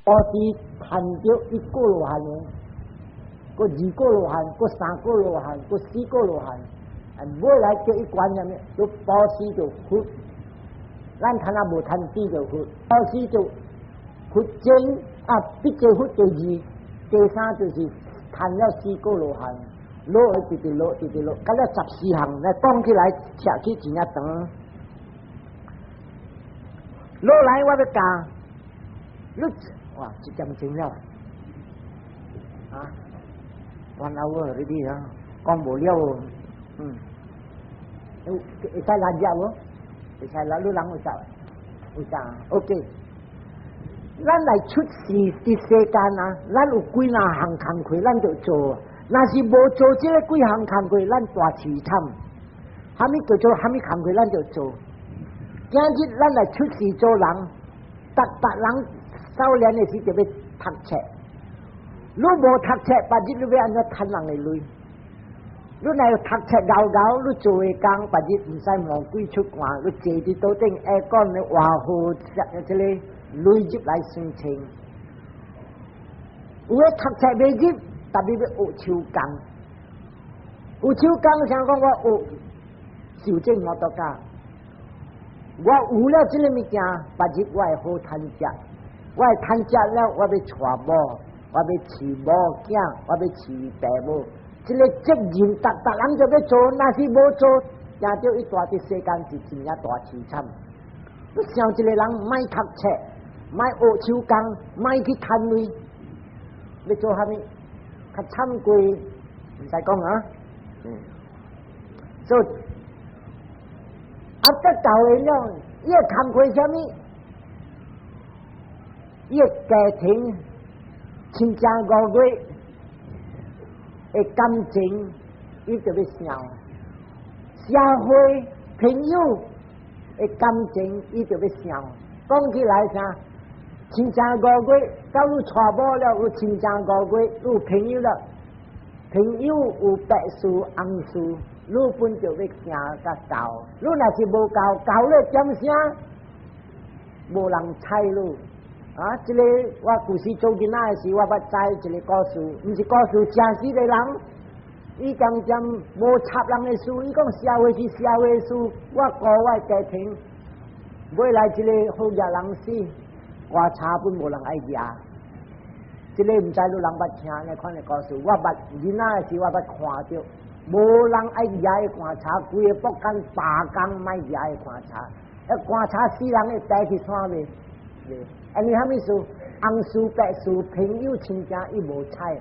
布施趁著一個羅漢的，閣二個羅漢，閣三個羅漢，閣四個羅漢，啊，尾來叫伊關啥物？就布施就佛，咱趁啊無趁錢就佛，布施就佛經啊，必濟佛第二、第三就是趁了四個羅漢，落一直落，直直落，到了十四項，來講起來扯起真正長。落來我欲教，你哇一點鐘了，啊，1 hour already 啊，講無了，嗯，會使攔入無？會使攔，你人有走？有走，OK。咱來出世佇世間啊，咱有幾若項工課，咱就做。若是無做這個幾項工課，咱大凄慘。蝦米叫做蝦米工課，咱就做。今日咱來出世做人，逐逐人少年的時就欲讀冊。你無讀冊，別日你欲按怎趁人的鐳？你若有讀冊𠢕𠢕，你做的工，別日毋使毛鬼出汗，你坐佇桌頂 aircon 的活好，這个鐳入來生清。有的讀冊袂入，特別欲學手工。學手工，像講我學修整摩托車。我有了這個物件，別日我會好趁食。我會趁食了，我欲娶某，我欲飼某囝，我欲飼爸母。這個責任，逐逐人就欲做，若是無做，驚著伊蹛佇世間是真正大凄慘。你想一個人莫讀冊，莫學手工，莫去趁鐳，欲做啥物？較慘過，毋使講啊。嗯，所以。啊！得到的了，伊會工課啥物？伊的家庭親情五月的感情，伊就欲想；社會朋友的感情，伊就欲想。講起來啥？親情五月，到你娶某了，有親情五月，有朋友了，朋友有白事紅事。你本就欲行較到，你若是無夠，夠了點聲，無人睬你。啊，這个我舊時做囡仔的時，我捌知一個故事，毋是故事，真實的人，伊漸漸無插人的事，伊講社會是社會事，我顧我的家庭，尾來一個好額人死，棺柴本無人愛舉。這个毋知你人捌聽呢款的故事，我捌囡仔的時，我捌看著。無人愛舉的棺柴，規个北港罷工莫舉的棺柴，啊棺柴死人會帶去山未？未，按呢啥物事？紅事白事朋友親情伊無睬，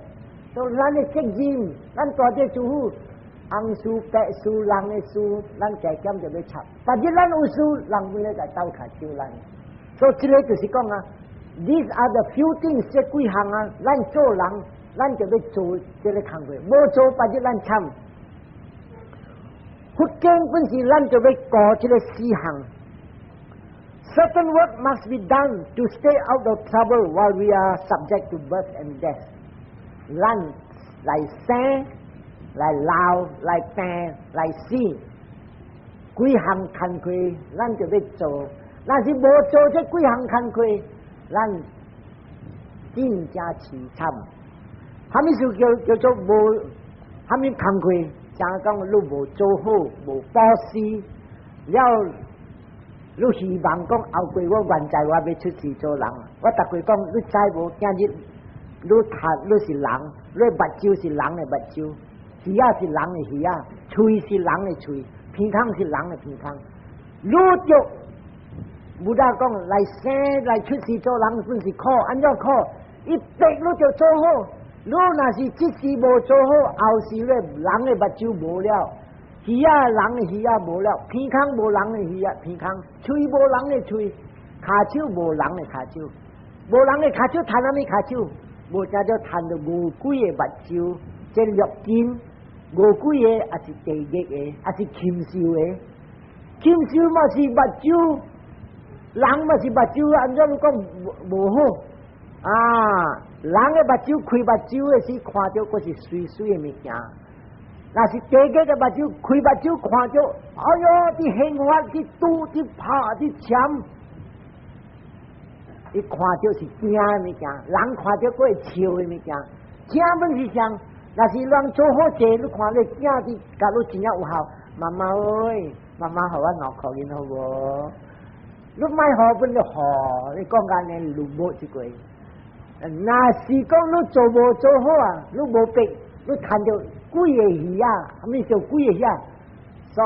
所以咱的責任，咱大隻主婦，紅事白事人的事，咱加減就欲插。別日咱有事，人會來鬥跤手咱。所以這个就是講啊，These are the few things 這幾項啊，咱做人，咱就欲做這个工課，無做別日咱慘。佛經本是咱就欲顧這个四項。Certain work must be done to stay out of trouble while we are subject to birth and death。咱來生、來老、來病、來死，幾項工課咱就欲做。若是無做這幾項工課，咱真正凄慘。蝦米事叫叫做無？蝦米工課？誠講你無做好，無布施了，你希望講後過我願在我欲出世做人。我逐過講，你知無？今日你讀你是人，你目睭是人的目睭，耳仔是人的耳仔，喙是人的喙，鼻孔是人的鼻孔。你著無得講來生來出世做人，本是苦，按怎苦？伊逼你著做好。你若是這世無做好，後世咧人的目睭無了，耳仔人的耳仔無了，鼻孔無人的耳仔鼻孔，喙無人的喙，跤手無人的跤手，無人的跤手趁啥物跤手？無叫做趁著餓鬼的目睭，這六根餓鬼的，抑是地獄的，抑是禽獸的，禽獸嘛是目睭，人嘛是目睭，按怎講無無好啊？人的目睭開目睭的時，看著閣是媠媠的物件；若是地獄的目睭開目睭看著，哎喲，佇刑罰，佇毒，佇拍，佇鉗。伊看著是驚的物件，人看著閣會笑的物件，聽本是啥？若是人做好勢，你看你囝佇共你真正有孝，媽媽喂，媽媽予我2箍銀好無？你莫予本就予，你講按呢你無這個。若是講你做無做好啊，你無逼，你趁著鬼的耳仔，啥物叫鬼的耳仔？所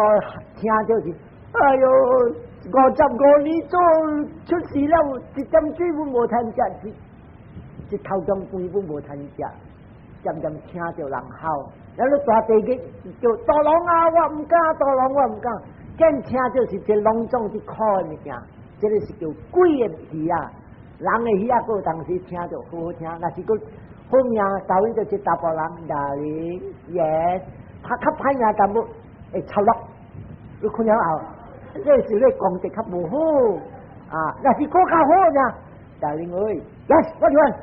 聽著是，哎喲，55年做出事了，一點水攏無通食，一頭中飯攏無通食，漸漸聽著人吼，然後大地獄叫大龍啊，我毋敢，大龍我毋敢，見聽著是這攏總佇苦的物件，這個是叫鬼的耳仔。人的耳仔，閣有當時聽著好好聽，若是閣好命，教阮做這查埔人，darling，yes，較較歹命淡薄會插落，你看了後，這是你講得較無好啊，若是閣較好呢，darling 喂，yes，what you want？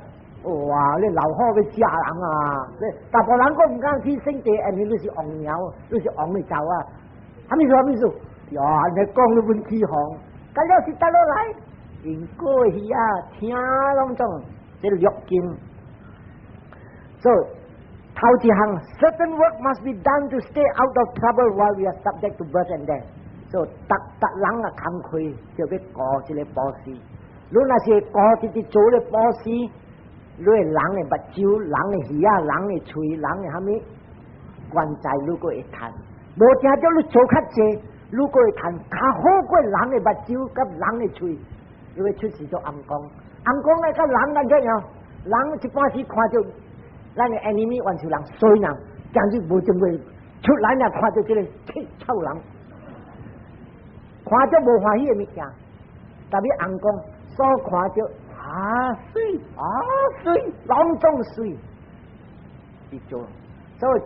哇！你老虎欲食人啊！你查埔人閣毋敢去聖地，因為你是王鳥，你是王的走啊！啥物事？啥物事？呀！你講你阮起哄，甲了是佗落來？因果耳仔聽攏總，這六根。So 頭一項，certain work must be done to stay out of trouble while we are subject to birth and death。所以逐逐人啊，工課就欲顧這個布施。你若是顧直直做咧布施，你的人的目睭、人的耳仔、人的喙、人的啥物，關在你閣會趁。無聽著你做較濟，你閣會趁較好過人的目睭佮人的喙。你會出世做尪公，尪公咧佮人按怎樣？人一般時看著咱的 enemy 完全人衰人，簡直無正過出來呢，看著這個臭人，看著無歡喜的物件，特別尪公所看著啊媠啊媠，攏總媠，佇做，所以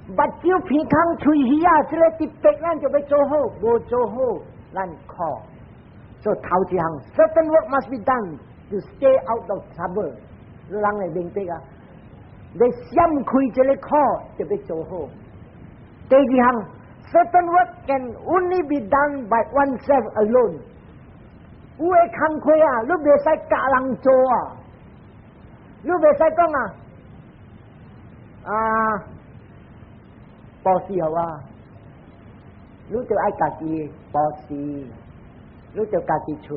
目睭鼻孔喙耳仔，這個特別咱就欲做好，無做好咱苦。所以頭一項，certain work must be done to stay out of trouble。人會明白啊？你閃開這個苦，就欲做好。第二項，certain work can only be done by oneself alone。有的工課啊，你袂使教人做啊，你袂使講啊，啊，布施好啊，你就愛家己布施，你就家己出，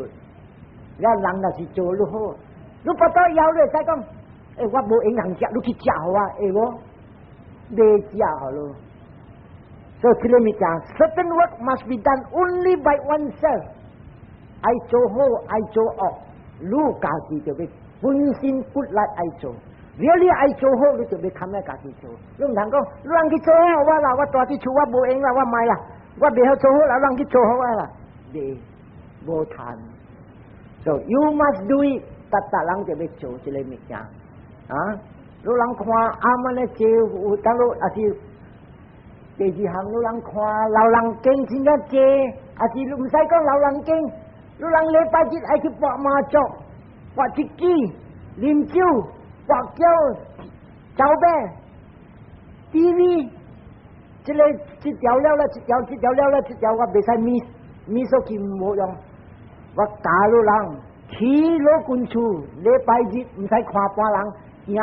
了人若是做你好，你腹肚枵你會使講，欸，我無營養食，你去食予我，會無？袂食好咯。所以這個物件，certain work must be done only by oneself。愛做好，愛做惡，你家己就欲本身骨力愛做。如果你愛做好，你就欲堪來家己做。你毋通講，你人去做好我啦，我蹛佇厝我無閒啦，我莫啦，我袂曉做好啦，人去做好我啦，袂無談。So you must do it，逐逐人就欲做這個物件啊！你人看阿媽咧做有當路，抑是第二項，你人看老人間真正濟，抑是你毋使講老人間，你人禮拜日愛去搏麻將、搏一支、啉酒、跋筊、走馬、TV，這個這條了了，這條這條了了，這條我袂使 miss miss 去無用。我教你人去老君厝，禮拜日毋使看別人，行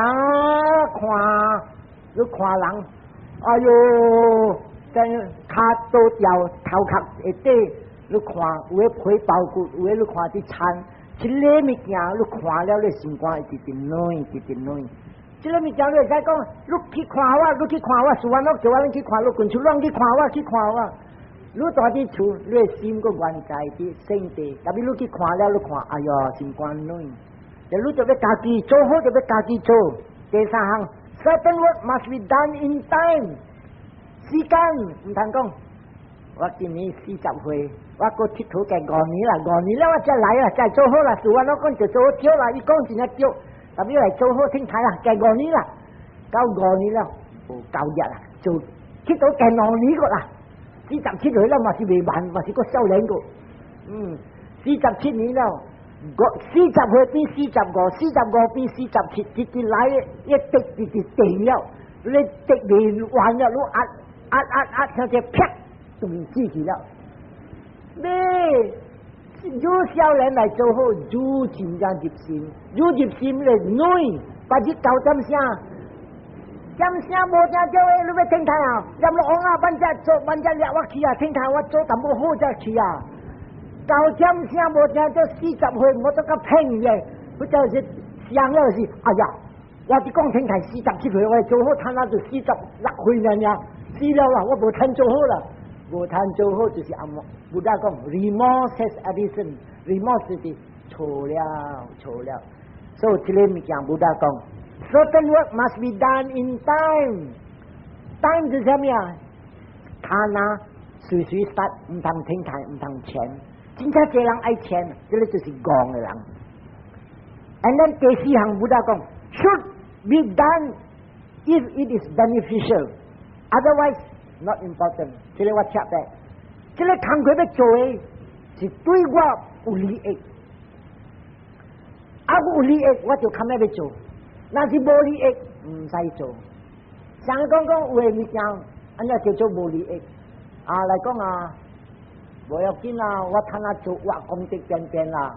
看你看人，哎喲，真跤倒掉，頭殼會底，你看有的皮包骨，有的你看佇田，這個物件你看了，你心肝會直直軟，直直軟。這個物件你會使講，你去看我，你去看我，是我叫我去看老君厝，亂去看我，去看我。你蹛佇厝，你的心閣懸在佇聖地，特別你去看了，你看，哎喲，心肝軟。你就欲家己做好，就欲家己做。第三項，certain work must be done in time。時間毋通講，我今年40歲，我閣𨑨迌加五年啦，五年了我才來啦，才做好啦。事我攏講就做好對啦，伊講真正對，特別來做好聽台啦，加五年啦，到五年了，無夠熱啦，做𨑨迌加2年閣啦。47歲了嘛是未慢，嘛是閣少年閣。47年了，五40歲變45，45變47，直直來一滴直直定了，你滴未完了，你壓壓壓壓，聽見啪，斷死去了。你愈少年來做好，愈真正入心，愈入心咧軟，別日9點聲，點聲無聽著的，你欲停台啊？念落王啊，萬只做萬只掠我去啊！停台我做淡薄好才去啊！9點聲無聽著40歲，我都較騙嘅，或者是想了是，哎呀，我佇講停台47歲，我做好趁啊就46歲爾爾，死了啦，我無趁做好啦。無趁做好就是按怎，Buddha 講 remorse has arisen，remorse 就是錯了錯了。所以這个物件 Buddha 講，certain work must be done in time。time 是啥物啊？卡那隨隨殺，毋通停台，毋通錢。真正濟人愛錢，這个就是戇的人。And then 第四項 Buddha 講，should be done if it is beneficial，otherwise not important。這个我切的，這个工課欲做的是對我有利益，啊有利益我就較欲欲做，若是無利益毋使做。像講講有的物件，按怎叫做無利益？啊來講啊，無要緊啊，我趁啊做活功德邊邊啦。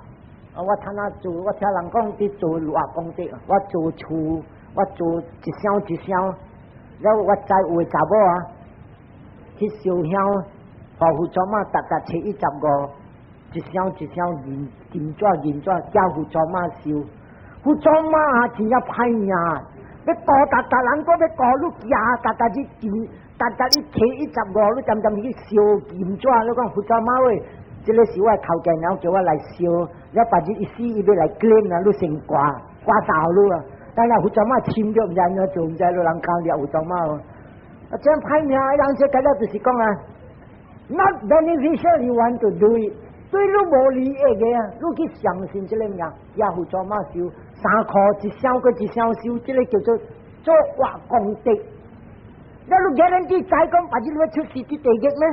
啊，我趁啊做，我聽人講佇做活功德，我做厝，我做一箱一箱，然後我知有的查某啊，去燒香，予佛祖媽，逐逐初一十五，一箱一箱銀金紙銀紙，叫佛祖媽收。佛祖媽啊，真正歹命，欲度逐逐人閣欲度你行，逐逐日金，逐逐日初一十五，你針針去燒金紙，你講佛祖媽喂，這个是我的頭家娘叫我來燒，了別日伊死伊欲來 claim 啊，你先掛掛啥予你啊？但係佛祖媽簽著毋知按怎做，毋知你人講了佛祖媽。啊，這樣歹命，人這個了就是講啊，not beneficial you want to do it，對你無利益的啊，你去相信這个物件，也佛祖媽收3箍一箱，閣一箱收，這个叫做做活功德。那你 guarantee 知講別日你欲出世佇地獄咩？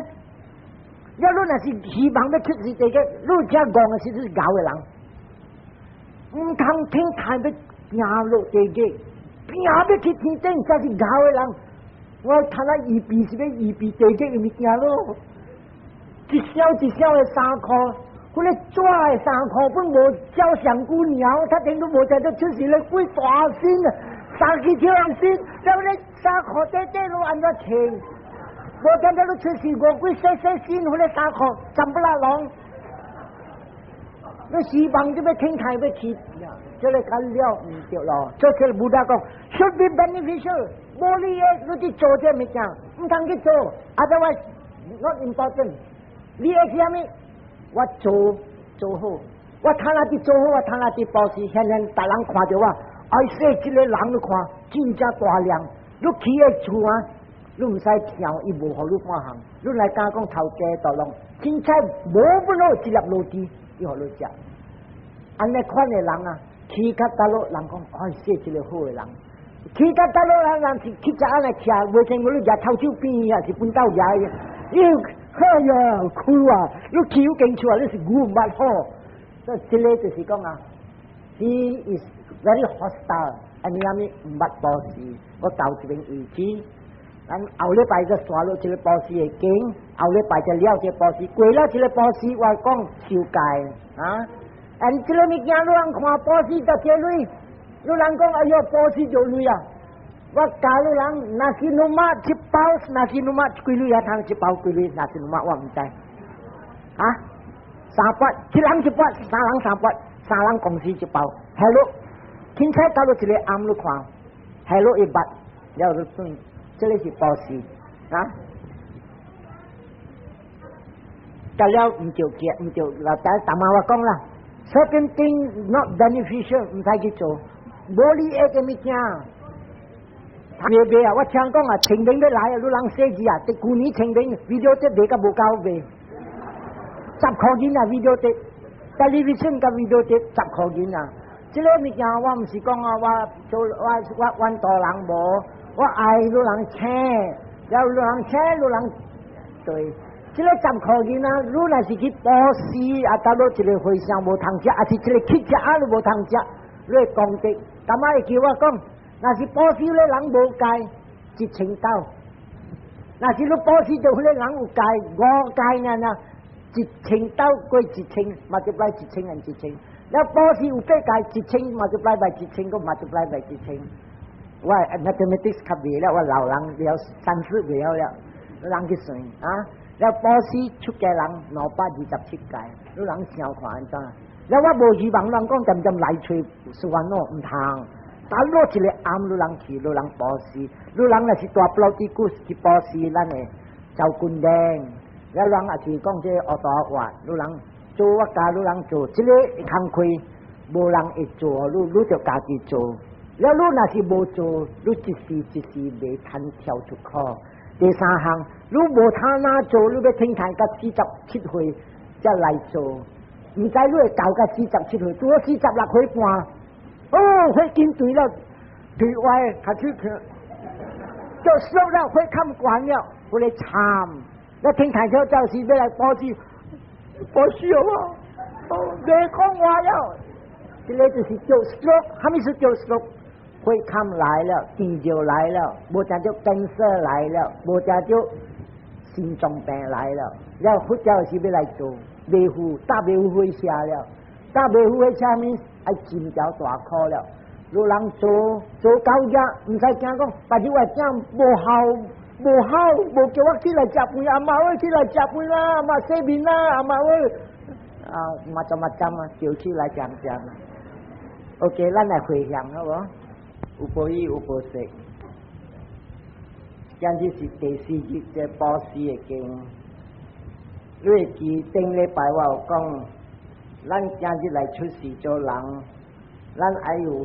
你若是希望欲出世地獄，你這戇的時是𠢕的人，毋通聽太欲行落地獄，行欲去天頂才是𠢕的人。我睇下預備是欲預備地獄的物件咯，一箱一箱的3箍，彼个紙的3箍本無照相機爾，他頂都無在這出世咧，幾大身啊，三支跳身，了咧3箍短短攏按怎穿？無見得你出世五鬼細細身，彼个3箍全部拉攏。你希望就欲天台欲去，這个較了毋對咯。這個 Buddha 講，should be beneficial，無利益你去做這物件，毋通去做，otherwise not important。利益是啥物？我做做好，我睇下佇做好，我睇下佇布施，現現逐人看著我，哎，說這个人你看真正大量，你起的厝啊，你毋使跳，伊無予你半項，你來敢講頭家大龍，凊彩無不落一粒螺絲，伊予你食。按呢款的人啊，去較倒落人講，哎，說這个好的人，去較倒落人人是去食按呢徛，袂成過你舉頭手邊啊，是奮鬥舉的，喲，哎呀，苦啊！你去有間厝啊，你是牛毋捌好，所以這个就是講啊，he is very hostile，按呢啥物毋捌布施，我到這邊為止。咱後禮拜閣紲落這个布施的經，後禮拜就了這個布施，過了這个布施，我講受戒啊。按這个物件，你人看布施就這鐳，你人講哎喲，布施就鐳啊！我教你人，nasi lemak 一包，nasi lemak 幾鐳啊？通一包幾鐳？nasi lemak 我毋知。啊，3百，一人一百，三人3百，三人公司一包。Hello，凊彩到了一个暗你看，Hello 一百，了就算，這个是布施啊。得了毋著結，毋著，嗱，等下我講啦。Certain thing not beneficial，毋使去做，無利益的物件。賣賣啊！我聽講啊，清明欲來啊，你人寫字啊，佇舊年清明 video tape 賣甲無夠賣，10箍銀啊，video tape，television 佮 video tape 10箍銀啊。這个物件我毋是講啊，我做我我阮大人無，我愛你人請，了你人請你人對。這个10箍銀啊，你若是去布施啊，到落一个和尚無通食，抑是一个乞食仔都無通食，你會功德。感覺會記我講，若是布施咧人無戒，1000兜；若是你布施著彼个人有戒，五戒爾爾， 1000斗過一千，multiply 一千 and 一千。了布施有八界，一千 multiply by 一千，閣 multiply by 一千。我 mathematics 較袂了，我老人了三十袂曉了，人去算啊。了布施出家人227界，你人想看按怎？了我無希望人講漸漸來揣是煩惱，毋通。但落一個暗，你人去，你人布施，你人若是大布施故去布施，咱會走軍頂。了人也是講這個學大話，你人做我教你人做，這個工課無人會做，你就家己做。了你若是無做，你一時一時袂通跳出苦。第三項，你無通哪做，你欲聽聽到47歲才來做，毋知你會到到四十七歲，拄好46歲半，哦，血筋對了，對歪，較去去，就瘦了，血較懸了，有咧慘。你聽聽咗就是欲來布施，布施好無？哦，袂講話了，這個就是叫 stroke，啥物是叫 stroke？血坎來了，甜就來了，無正就 cancer 來了，無正就心臟病來了。了佛教是欲來做袂赴，搭袂赴火車了，搭袂赴火車物愛真條大苦了。有人做做到遮，毋使驚講，別日我囝無孝無好，無叫我起來食飯，阿媽喂起來食飯啦，阿媽洗面啦，阿媽喂，啊，嘛怎嘛怎啊，叫起來食食。OK，咱來回向好無？有報應有報說，今日是第四日這布施的經。你會記頂禮拜我有講，咱今日來出世做人，咱愛有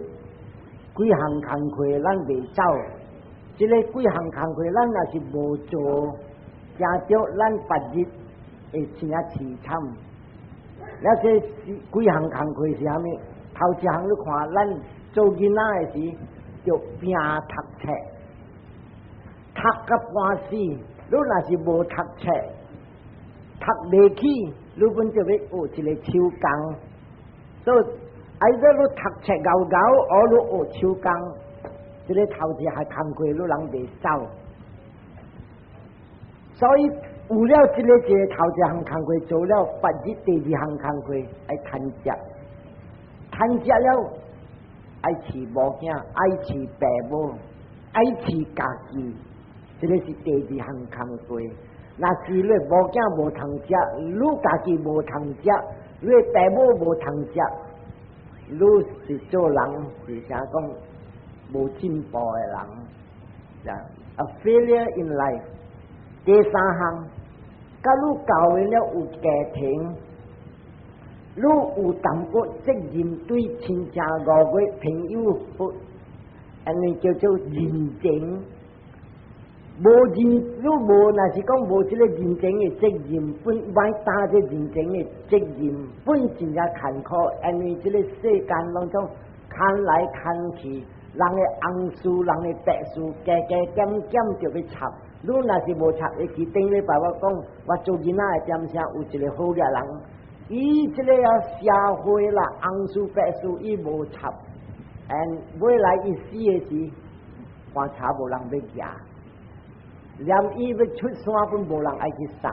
幾項工課，咱袂走。這個幾項工課，咱若是無做，驚著咱別日會真正淒慘。了這幾項工課是啥物？頭一項你看，咱做囡仔的時，就拼讀冊，讀甲半死。你若是無讀冊，讀袂起，你本就欲學一个手工。所以，愛說你讀冊𠢕𠢕，或你學手工，這个頭一項工課，你人袂走。所以有了這个一个頭一項工課做了，別日第二項工課愛趁食，趁食了愛飼某囝，愛飼爸母，愛飼家己，這个是第二項工課。若是你某囝無通食，你家己無通食，你爸母無通食，你是做人是啥講無進步的人，a failure in life。第三項，佮你教會了有家庭，你有淡薄責任對親戚五月朋友，按呢叫做人情。無人，你無，若是講無這个人情的責任，本愛擔這人情的責任，本真正艱苦，因為這个世間攏總牽來牽去，人的紅事，人的白事，加加減減就欲插。你若是無插，會記頂禮拜我講，我做囡仔的點聲有一個好額人，伊這個啊社會啦，紅事白事伊無插，and 尾來伊死的時，棺材無人欲舉。連伊欲出山，本無人愛去送。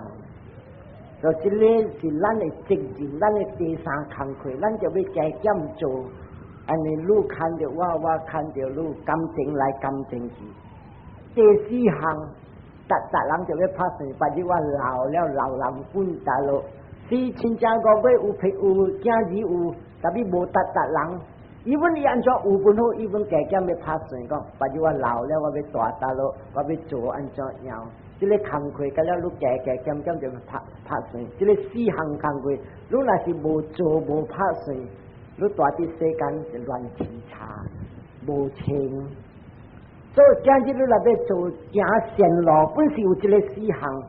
所以這个是咱的責任，咱的第三工課，咱就欲加減做。按呢你牽著我，我牽著你，感情來感情去。第四項，逐逐人就欲拍算，別日我老了，老人本大咯。是親戚五月有朋有囝兒有，但是無逐逐人。伊阮伊按怎有本好，伊阮加減欲拍算講，別日我老了，我欲蹛佗落，我欲做按怎樣？這个工課，佮了你加加減減就拍拍算。這个四項工課，你若是無做無拍算，你蹛佇世間是亂七叉，無清。所以今日你若欲做行善路，本是有這个四項。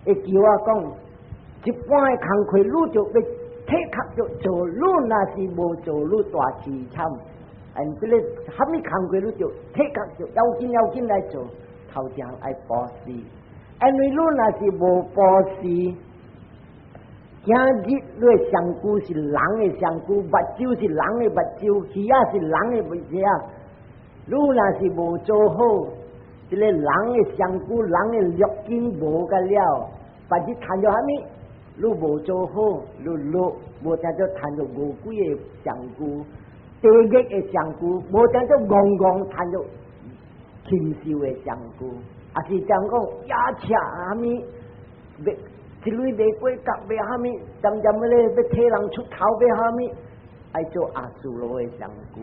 會記我講，一般的工課你就欲體確就做，你若是無做，你大淒慘。嗯，這个啥物工課你就體確就要緊要緊來做，頭前愛布施。因為你若是無布施，今日你的身軀是人的身軀，目睭是人的目睭，耳仔是人的耳仔。你若是無做好，這个人的身軀、人的六根無個了，別日談著啥物，你無做好，你落無定做趁著餓鬼的上句，地獄的上句，無定做戇戇趁著禽獸的上句，抑是講講野赤啥物，一類袂過角袂啥物，漸漸咧欲替人出頭欲啥物，愛做阿修羅的上句。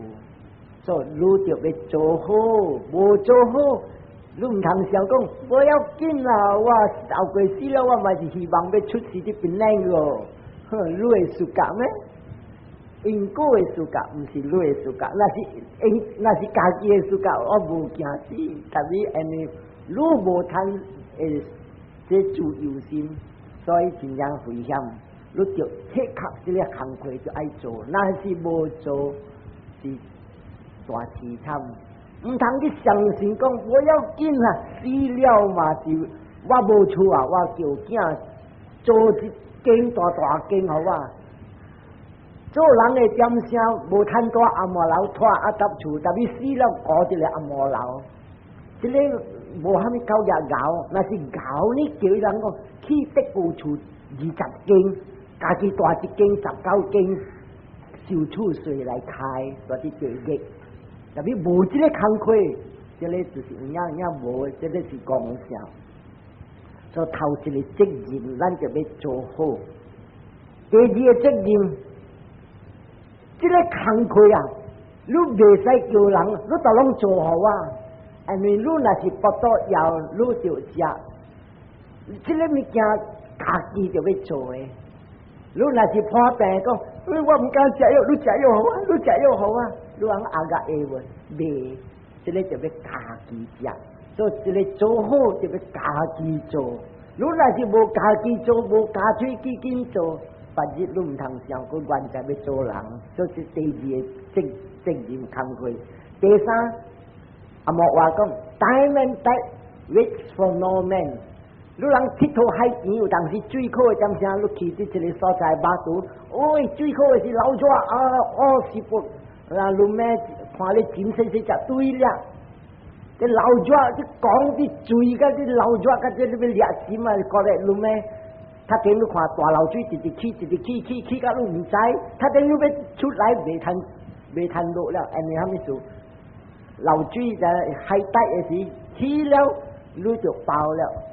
所以你著欲做好，無做好，你毋通想講無要緊啦，我後過死了，我嘛是希望欲出世佇邊個哦。哼，你會輸甲咩？因果的世界，毋是你的世界，若是因若是家己的世界，我無驚死。但是因為你無趁會這自由心，所以真正危險。你著切確這个工課就愛做，若是無做是大淒慘。毋通去相信講無要緊啦，死了嘛是我無厝啊，我叫囝做一間大大間予我。做人的點聲無趁蹛阿摩樓拖阿搭厝，但是死了顧一个阿摩樓，這个無蝦米夠額𠢕，若是𠢕你叫伊人講起德舊厝20間，家己蹛一間19間，收厝稅來開，蹛佇地獄。但是無這个工課，這个就是有影影無，這个是講笑。所以頭一个責任，咱就欲做好。第二个責任，這个工課啊，你袂使叫人，你都攏做予我。因為你若是腹肚枵，你就食。這个物件家己就欲做的。你若是破病講，我毋敢食藥，你食藥予我，你食藥予我，你通壓壓會無？袂，這个就欲家己食。所以這个做好就欲家己做。你若是無家己做，無咬喙齒緊做，別日你毋通想閣原在欲做人，這是第二个責任工課。第三，阿莫話講，time and tide waits for no man。你人𨑨迌海邊有當時水苦的點聲，你去佇一个所在肉肚，喂，水苦的是流熱啊，哦是不？啊，你咩看你真細細隻對了，這流熱這講啲水甲這流熱甲這你欲掠心啊，過來你咩？較頂你看大流水直直起，直直起起起到你毋知，較頂你欲出來袂通落了，因為啥物事？流水在海底的時起了，你就飽了。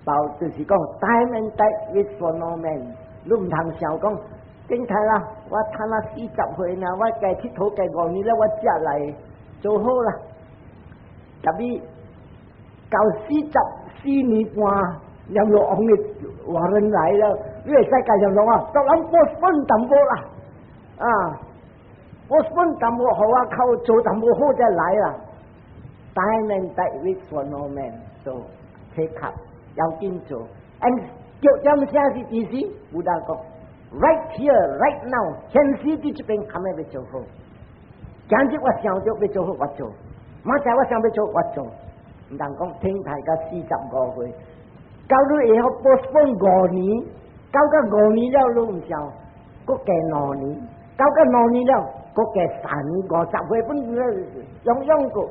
飽就是講 time and tide wait for no man，你毋通想講，頂睇啦，我趁啊40歲呢，我該𨑨迌該5年了，我才來做好啦。特別到44年半，閻羅王的華人來了，你會使介紹講啊，逐人 postpone 淡薄啦，啊，postpone 淡薄，予我較做淡薄好再來啦。Time and tide wait for no man，so take up 要緊做。and 叫點聲是意思？Buddha 講，right here right now，現時佇這邊，堪欲做好。今日我想著欲做好，我做；明仔我想欲做，我做。毋通講等待到45歲，到你會曉 postpone 五年，到到五年了你毋想，閣加2年，到到兩年了，閣加3年，50歲本樣樣個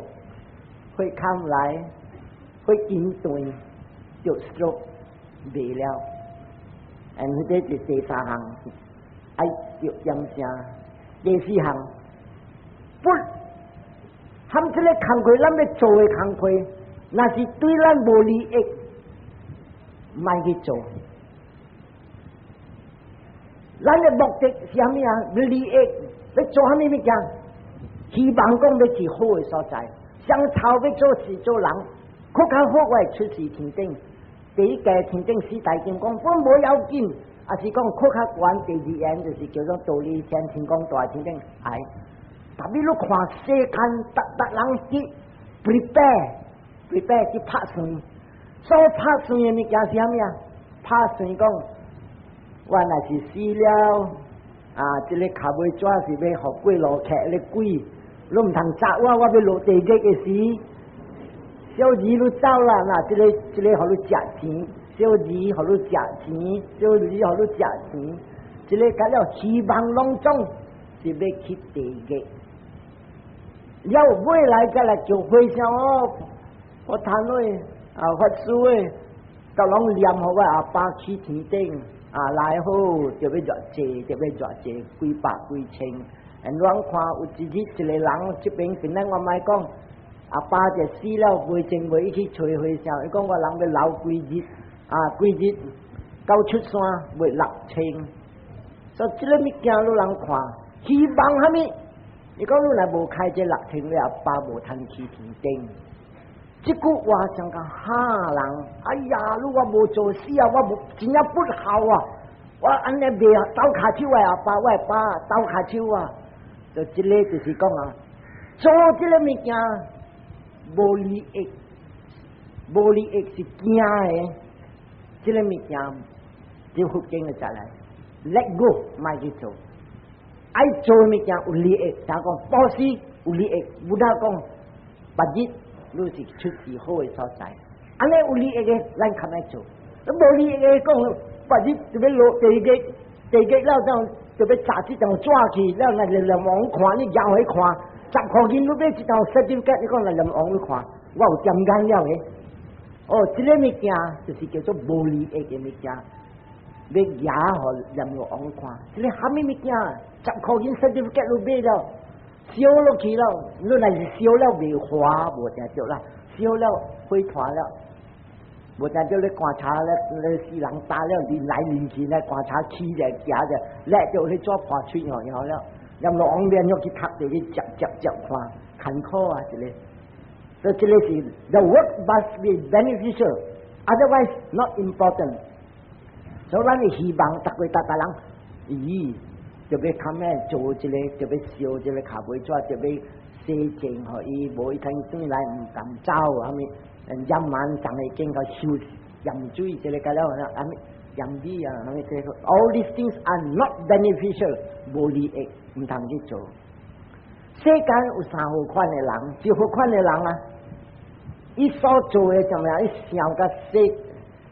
會看來，會緊斷，就 stroke 袂了。and 彼個是第三項，愛著點聲。第四項，不含這个工課，咱欲做的工課，若是對咱無利益，莫去做。咱的目的是啥物啊？欲利益，欲做啥物物件？希望講欲去好的所在，上頭欲做事做人，閣較好我會出世天頂。第一個天頂四大金剛，本無要緊，抑是講閣較懸。第二緣就是叫做忉利天天宮大天頂，哎，特別你看世間，逐逐人去 prepare prepare 去拍算，所拍算的物件是啥物啊？拍算講，我若是死了，啊，這个跤尾紙是欲予過路客咧鬼，你毋通砸我，我欲落地獄的時，小兒你走啦，嗱，這个這个予你食錢，小兒予你食錢，小兒予你食錢，這个甲了希望攏總是欲去地獄。了未來再來叫和尚哦，我談落啊，法師誒，都攏念予我阿爸去天頂。啊，來好就欲偌濟，就欲偌濟，幾百幾千。人看有一日一個人，這邊本來我莫講，阿爸就死了，未前未去揣和尚，伊講我人欲留幾日，啊幾日到出山賣六千，所以這个物件你人看，希望啥物？伊講你若無開這六千，你阿爸無通去天頂。這句話像個嚇人，哎呀！你我無做死啊，我無真正不孝啊！我按呢袂鬥跤手的阿爸，我的爸鬥跤手啊！就這個就是講啊，做這个物件無利益，無利益是驚的。這个物件就佛經的再來，let go，莫去做。愛做物件有利益，像講布施有利益，無得講別日。你是出世好的所在，按呢有利益的，咱較愛做；無利益的講，別日就欲落地獄，地獄了就就欲砸這張紙去，了那閻王看你搖去看，10箍銀你買一張 certificate，你講來閻王去看，我有點眼了的。哦，這个物件就是叫做無利益的物件，欲搖予閻王看，這个蝦米物件？10箍銀 certificate 你買了。燒落去了，你若是燒了袂化，無定著啦；燒了火團了，無定著咧棺柴咧，咧死人打了，連來連去咧，棺柴起來行者，咧就去紙破喙哦，然後了，閻羅王連續去讀著去接接接看，艱苦啊，這个。所以這个是 the work must be beneficial, otherwise not important。所以咱的希望，逐個逐逐人，咦？就欲較咩做一个，就欲燒一个跤尾紙，就欲洗淨，予伊無伊通轉來毋甘走，啥物？夜晚上會經過收鹽水，這个個了，啥物鹽米啊，啥物這个？All these things are not beneficial，無利益，毋通去做。世間有三號款的人，一號款的人啊，伊所做的怎麼樣？伊想甲世，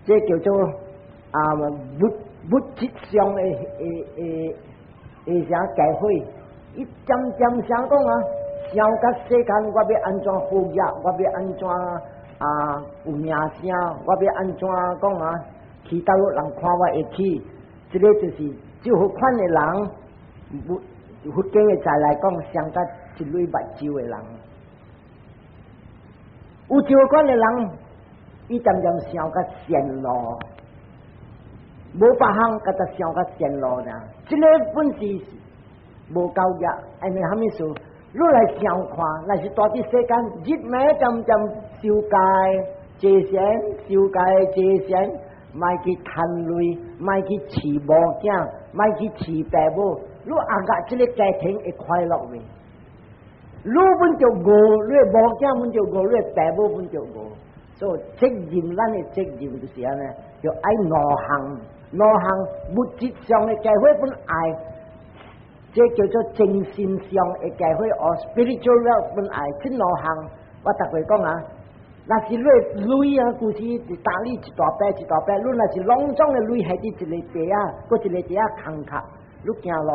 這叫做啊物物質上的的的的啥解會？伊漸漸想講啊，想甲世間我欲按怎好業，我欲按怎啊有名聲，我欲按怎講啊？去佗落人看我會起，這个就是這號款的人，佛佛經的在來講，相甲一蕊目睭的人。有這款的人，伊漸漸想較善路，無別項，佮他想較善路爾。這个本是無夠業，因為蝦米事？你來想看，若是蹛佇世間，日暝漸漸修戒、坐禪、修戒、坐禪，莫去貪鐳，莫去飼某囝，莫去飼爸母，你阿個這个家庭會快樂未？你本就餓，你某囝本就餓，你爸母本就餓，所以責任，咱的責任就是按呢，就愛兩項，兩項物質上的機會本愛，這叫做精神上的機會，or spiritual wealth 本愛，這兩項我逐回講啊，若是你鐳啊，舊時打你一大筆一大筆，你若是攏總的鐳係佇一个袋仔，閣一个袋仔空殼，你行路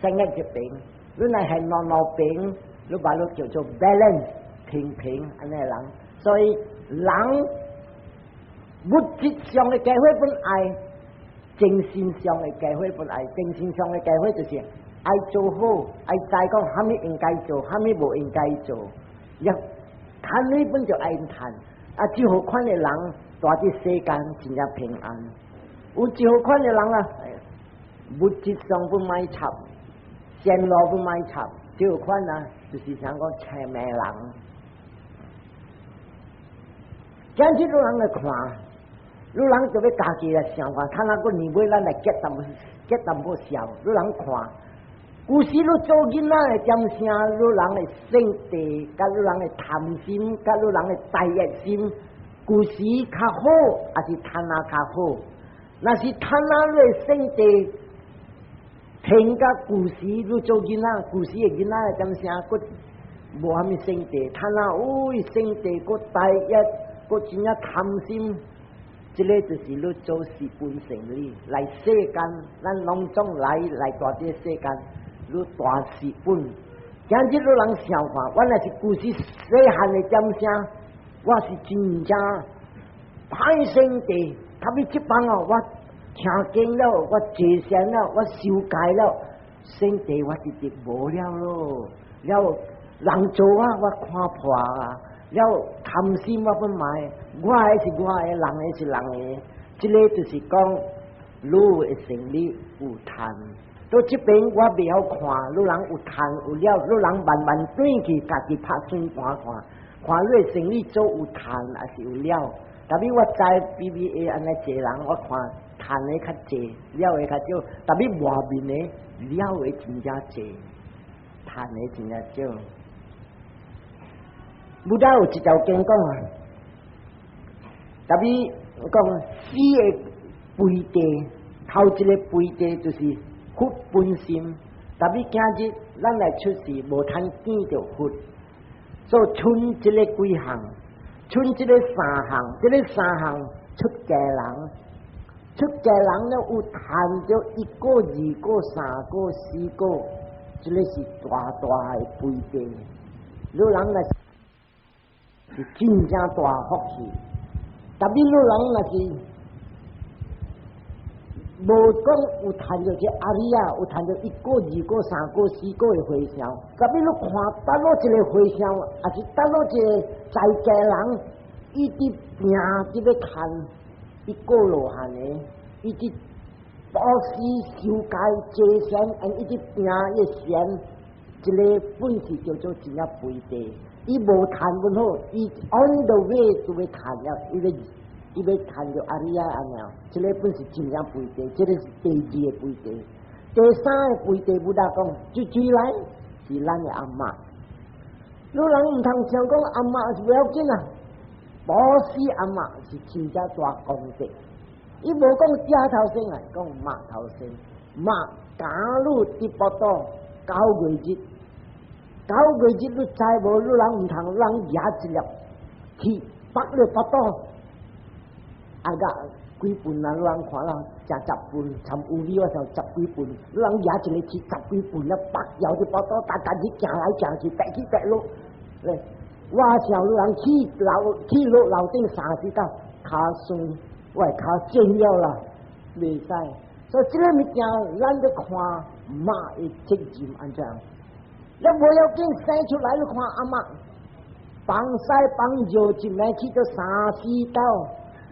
省一一邊。你若係兩兩邊，你把你叫做 balance 平平按呢人，所以人物質上的機會本愛，精神上的機會本愛，精神上的機會就是愛做好，愛知講蝦米應該做，蝦米無應該做。一趁鐳本就愛趁，啊，這號款的人蹛佇世間真正平安。有這號款的人啊，物質上不買插，線路不買插，這號款啊，就是像講邪命人。今日汝人來看，汝人就欲家己來想看，睇下個年尾咱來結淡結淡薄笑，汝人看，有時汝做囡仔的點聲，汝人的性地，佮汝人的貪心，佮汝人的大欲心，舊時較好，抑是趁仔較好？若是趁仔你的性地，聽甲舊時汝做囡仔，舊時的囡仔的點聲，閣無蝦米性地，趁仔有性地，閣大欲。閣真正貪心，這个就是你做蝕本生意來世間，咱攏總來來蹛這世間，你大蝕本。今日汝人想看，我若是舊時細漢的點聲，我是真正歹性地，特別這幫哦，我聽經了，我坐禪了，我修戒了，聖地我直直無了咯。了人做啊，我看破啊。了貪心我不買，我的是我的，人的是人的。這个就是講，你的生理有貪。到這邊我袂曉看，你人有貪有了，你人慢慢轉去，家己拍算盤看，看你的生理做有貪還是有了。特別我知 BBA 按呢濟人，我看貪的較濟，了的較少。特別外面的了的真正濟，貪的真正少。Buddha 有一條經講啊，特別講四个肥地，頭一個肥地就是佛本心。特別今日咱來出世無通見著佛，所以賰這个幾項，賰這个三項，這个三項出家人，出家人咧有趁著一個、二個、三個、四個，這个是大大的肥地。你人來是真正大福氣，特別你人若是無講有趁著這阿里亞，有趁著一個、二個、三個、四個的和尚，特別你看佗落一个和尚，抑是佗落一个在家人，伊佇拼佇欲趁一個羅漢的，伊佇布施修戒坐禪，伊佇拼伊禪，這个本是叫做真正肥地。伊無趁本好，伊 on the way 就欲趁了，伊欲趁著阿里亞按呢，這个本是真正肥地，這个是第二个肥地。第三个肥地，Buddha 講，最最來是咱的阿嬤。你人毋通想講阿嬤是不要緊啊，布施阿嬤是真正大功德。伊無講食頭先啊，講肉頭先，肉咬你佇腹肚9個月日。9個月日你知無？你人毋通人舉一粒鐵縛你腹肚，啊個幾磅啊？你人看啦，食10磅，參有理我想十幾磅。你人舉一个鐵十幾磅了，縛枵佇腹肚，逐逐日行來行去，爬起爬落。咧，我想你人去樓去落樓頂三四道，跤酸，我跤震了啦，袂使。所以這个物件，咱著看媽的責任按怎。你無要緊生出來，你看阿嬤放屎放尿，一暝去到三四斗，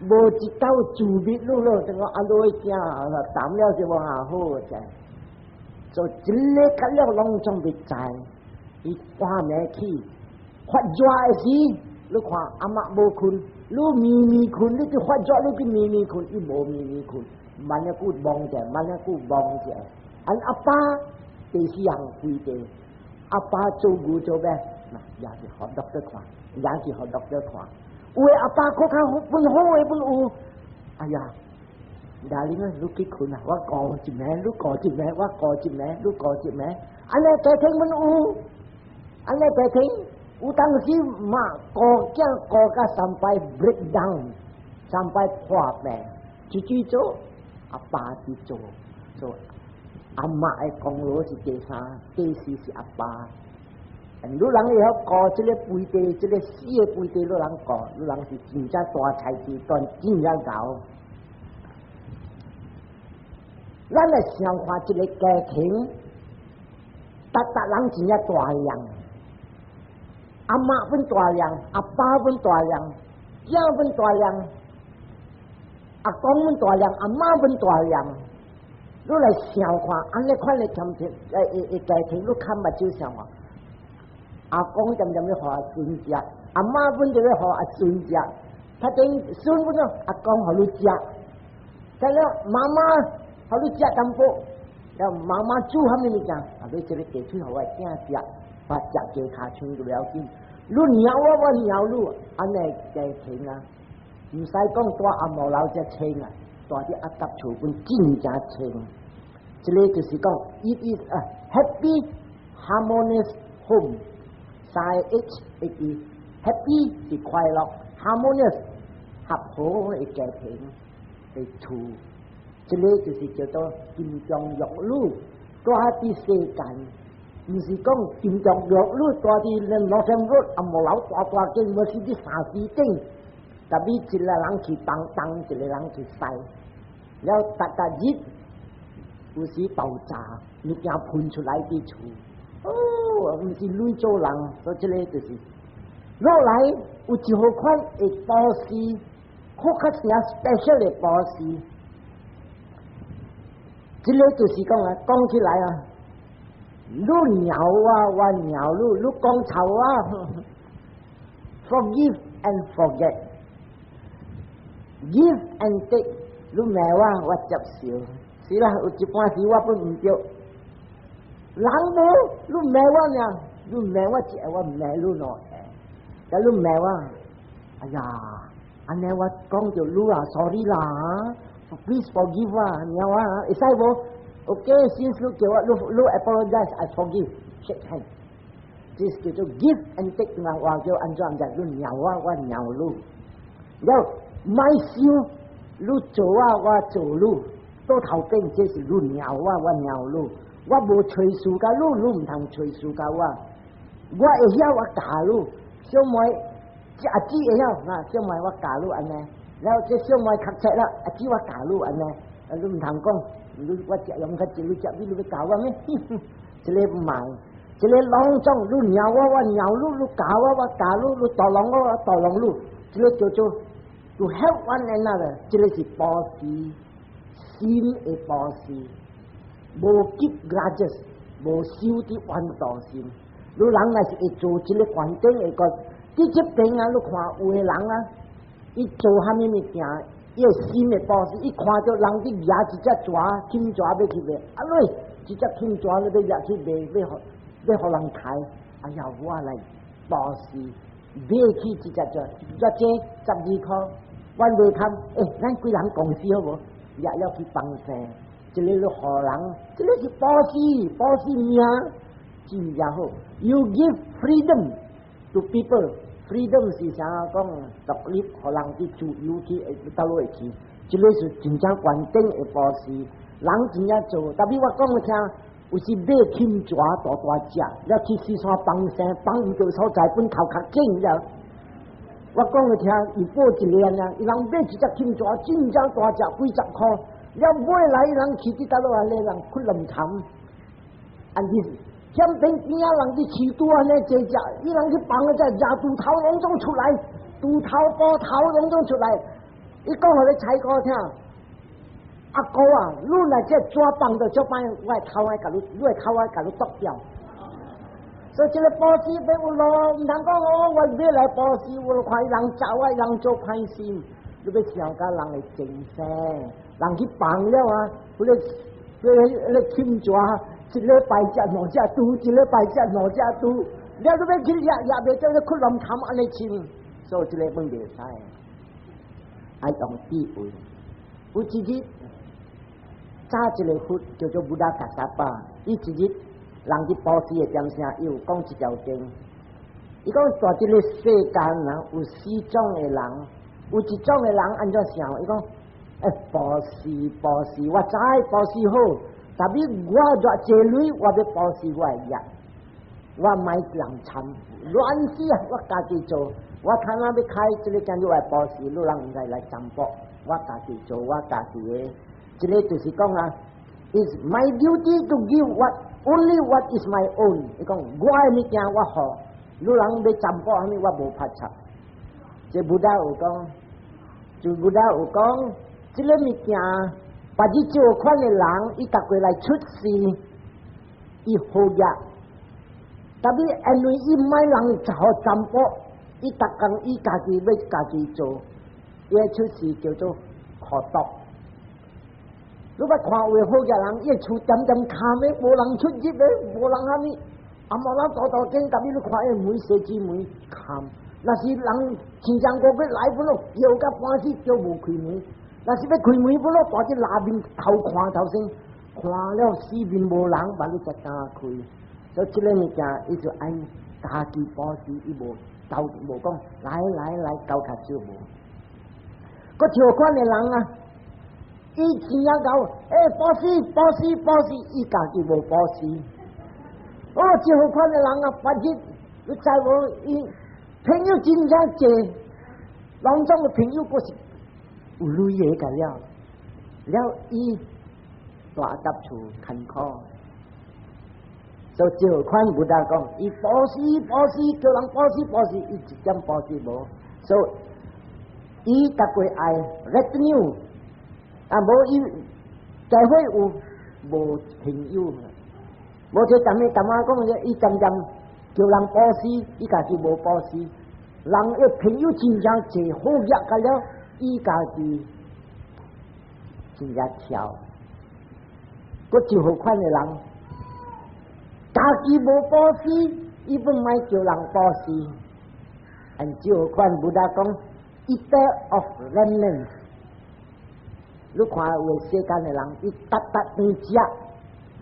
無一斗自滅路咯。這個阿老囝淡了就無下好者。所以這个較了攏總欲知，伊半暝起發熱的時，你看阿嬤無睏，你暝暝睏，你去發熱，你去暝暝睏，伊無暝暝睏，慢一久望者，慢一久望者。按阿爸第四項規定。阿爸做牛做咩？嗱，也是予 doctor 看，也是予 doctor 看。有的阿爸閣較本好的本有。哎呀，嗱你們你去睏啊！我顧一暝，你顧一暝，我顧一暝，你顧一暝。按呢家庭本有，按呢家庭有當時嘛顧囝顧甲三擺 break down，三擺破病，自己做，阿爸佇做，做。阿嬤的功勞是第三，第四是阿爸。你人會曉顧這个肥地，這个四个肥地，你人顧，你人是真正大才智，但真正𠢕。咱來想看一个家庭，逐逐人真正大量，阿嬤本大量，阿爸本大量，囝本大量，阿公本大量，阿嬤本大量。你來想看，按呢款的家庭，家庭，你看目睭想看，阿公漸漸欲予阿孫食，阿嬤本就欲予阿孫食，他等孫本講阿公予你食，再了媽媽予你食淡薄，了媽媽煮啥物物件，啊你這个雞腿予我囝食，我食雞跤腸就不要緊。你鳥我，我鳥你，按呢家庭啊，毋使講蹛紅毛樓遮清啊。蹛佇阿達厝本真正清，這个就是講，it is a happy harmonious home。三個 H 會記，happy 是快樂，harmonious 合和的家庭的厝，這个就是叫做金裝玉女蹛佇世間，毋是講金裝玉女蹛佇 Northern Road 紅毛樓大大間，無是佇三四頂，特別一个人去東東，一个人去西。了逐逐日有時爆炸，物件噴出來佇厝。哦，毋是鐳做人，所以這个就是落來有一號款的布施，較較成 special 的布施。這个就是講啊，講起來啊，你鳥我，我鳥你，你講臭我，forgive and forget，give and take，你罵我，我接受。是啦，有一半時我本毋對。人無，你罵我爾，你罵我一下，我罵你兩下。但你罵我，哎呀，按呢我講著你啊，sorry 啦，please forgive 啊，鳥啊，會使無？OK，since 你叫我，你你 apologize，I forgive，shake hand。這是叫做 give and take 嘛，話叫按怎按怎，你鳥我，我鳥你。了，莫想，你做我，我做你，倒頭邊這是你鳥我，我鳥你。我無揣事共你，你毋通揣事共我。我會曉我教你，小妹阿姊會曉，啊，小妹我教你按呢。了這小妹較冊啦，阿姊我教你按呢。啊，你毋通講，你我食用較濟，你食你你欲教我咩？這个毋係，這个攏總你鳥我，我鳥你，你教我，我教你，你導弄我，我導弄你。這个叫做 to help one another，這个是布施，心的布施。無 keep grudges，無收佇怨妒心。你人若是會做這个決定，會個佇這邊啊，你看有的人啊，伊做蝦米物件，伊的心的布施，伊看著人佇舉一隻蛇，金蛇欲去賣，啊喂，這隻金蛇你欲舉去賣，欲予欲予人刣，哎呀，我來布施，買起這隻蛇，這這12箍，阮袂堪，欸，咱規人公司好無？也要去幫生。這个你予人，這个是布施，布施命真正好。You give freedom to people，freedom 是啥講獨立，予人去自由去佗落會去。這个是真正完整的布施，人真正做。特別我講予聽，有時買金蛇大大隻，了去四川放生，放毋著所在，本頭殼整了。我講予聽，伊報一個啊，伊人買一隻金蛇，真正大隻，幾十箍。了買來人去佇佗落安呢，人去攏慘。按呢，欠邊邊仔人佇飼豬按呢濟隻，伊人去放個隻野豬頭攏總出來，豬頭、埔頭攏總出來。伊講予你猜哥聽，阿哥啊，你若這紙放著足歹，我的頭愛共你，你的頭愛共你剁掉。所以這个布施欲有路，毋通講哦，我欲來布施，我看伊人走啊，人做歹心，你欲想共人的精神。人去放了啊，彼个彼个彼个金蛇，一禮拜食兩隻豬，一禮拜食兩隻豬，了你欲去掠掠袂著，你去亂砍按呢穿，所以這个攏袂使。愛用智慧。有一日，早一个佛叫做 Buddha Kassapa，伊一日人佇布施的點聲，伊有講一條經。伊講在這个世間啊，有四種的人，有一種的人按怎想？伊講。欸，布施布施，我知布施好，但是我偌濟鐳，我欲布施我的業，我莫人參，亂死啊！我家己做，我看我欲開這个今日來布施，你人毋使來占卜，我家己做，我家己的，這个就是講啊，It's my duty to give what only what is my own。伊講我的物件我予，你人欲占卜啥物我無拍插。這 Buddha 有講，就 Buddha 有講。這个物件，別日這款的人，伊逐過來出世，伊好業，但是因為伊莫人予占卜，伊逐工伊家己欲家己做，伊出世叫做苦毒。你捌看有的好業人，伊厝點點空的，無人出入的，無人啥物，啊無人大大間，但是你看伊門鎖子門空，若是人親像個欲來本咯，叫甲半死，叫無開門。若是欲開門本咯，大隻拉面偷看頭先，看了四面無人，把你才敢開。所以這个物件，伊就愛家己布施，伊無斗無講來來來，交較少無。閣跳款的人啊，伊錢也夠，欸，布施布施布施，伊家己無布施。哦，這款的人啊，別日你知無？伊朋友真正濟，攏總的朋友閣是有鐳的個了。了伊蹛入厝艱苦。就這款 Buddha 講，伊布施布施，叫人布施布施，伊一點布施無。所以伊逐個愛 retinue，啊無伊教會有無朋友，無這踮咧淡仔講者，伊漸漸叫人布施，伊家己無布施，人的朋友真正濟好額個了，伊家己真正跳，閣就好款的人。家己無布施，伊本莫叫人布施。按照款 Buddha 講，eater of remnants。你看有世間的人，伊逐逐頓食，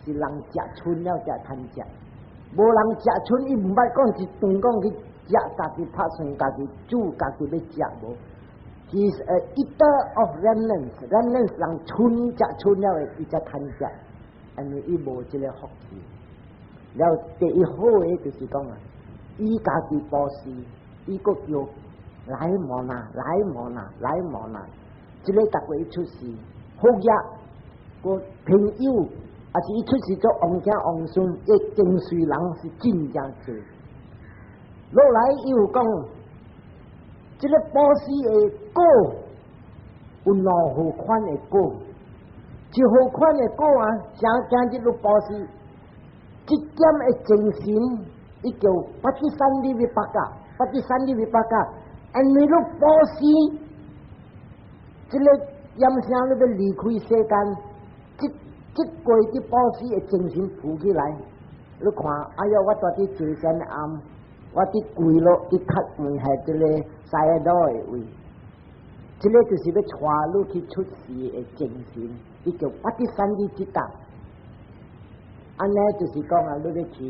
是人食剩了才通食。無人食剩，伊毋捌講一頓講去食，家己拍算，家己煮，家己欲食無。He is a eater of remnants，remnants 人剩食剩了的，伊才通食，因為伊無這个福氣。了第一好的就是講啊，伊家己布施，伊閣叫來摩那，來摩那，來摩那，這个逐個伊出世，好額個朋友，抑是伊出世做王子王孫，伊跟隨人是真正濟。落來伊有講，這个布施的果有兩號款的果，一號款的果啊，像今日你布施。這點的精神，伊叫 patisandhi vipaka，patisandhi vipaka，因為你布施，這个念聲你欲離開世間，這這過啲布施的精神浮起來，你看，哎喲，我蹛佇坐禪暗，我佇跪落佇較遠係這个 Sayadaw 的位，這个就是欲帶你去出世的精神，伊叫 patisandhi citta。按呢就是講啊，你欲去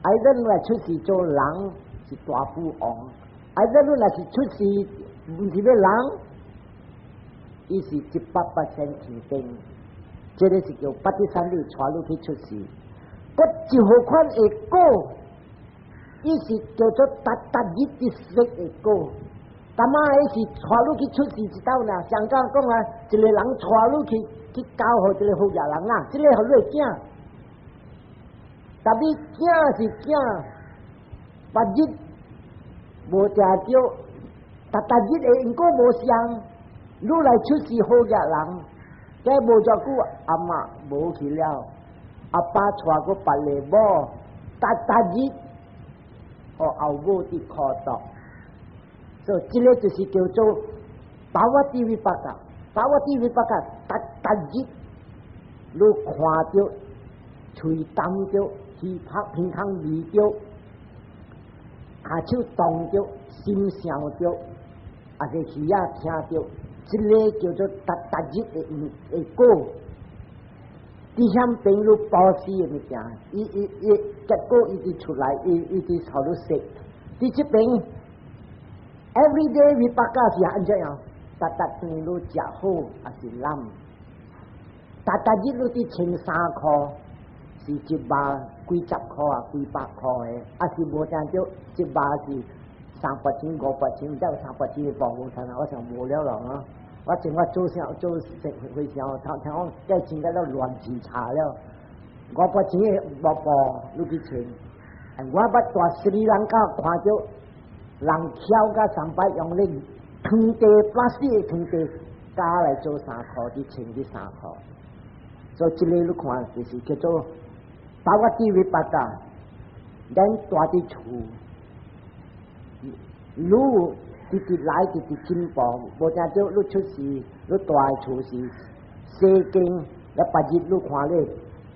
，either 你若出世做人是大富翁，either 你若是出世毋是欲人，伊是100% 天頂，這个是叫 patisandhi 帶你去出世。閣一號款的果，伊是叫做逐逐日的色的果。淡仔伊是帶你去出世一道呢，上講講啊，一个人帶你去去交予一个好額人啊，這个予你的囝。但你囝是囝，別日無定著，逐逐日的因果無相，你來出世好額人，這無偌久阿嬤無去了，阿爸娶閣別个某，逐逐日予後母佇苦毒，所以這个就是叫做 pavatti vipaka，pavatti vipaka，逐逐日你看著，喙擔著。耳拍鼻孔味著，跤手動著，心想著，抑是耳仔聽著，這个叫做逐逐日的的果。佇遐邊你布施的物件，伊伊伊結果伊直出來，伊伊直予你食。佇這邊，everyday vipaka 是按怎樣？逐逐頓你食好，抑是濫？逐逐日你佇穿衫褲，是一百幾十箍啊，幾百箍的，抑是無定著一百是300錢、500錢，毋知有300錢的布無通啊？我想無了咯啊！我前我做啥做生會時候，聽聽講價錢甲了亂七差了，500錢的木布你去穿，我捌蹛斯里蘭卡看著人翹甲上擺用咧糖茶 plastic 的糖茶加來做衫褲，佇穿佇衫褲，所以這个你看就是叫做 pavatti vipaka，咱蹛佇厝，愈直直來直直進步，無定著你出世，你蹛厝是世間，你別日你看咧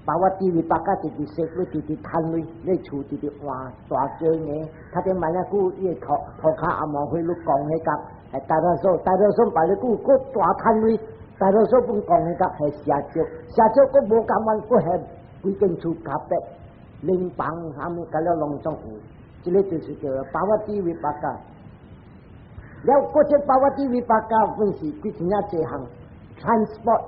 ，pavatti vipaka 直直說，你直直趁鐳，你厝直直換大間的，較頂萬仔久，伊的塗塗跤阿毛會你講彼角，係大多數大多數別日久，閣大趁鐳，大多數本講彼角係寫照，寫照閣無甘願，閣係規間厝夾壁，靈房啥物，甲了攏總有，這个就是叫 pavatti vipaka。了，閣這 pavatti vipaka 本是幾錢啊？這項 transport，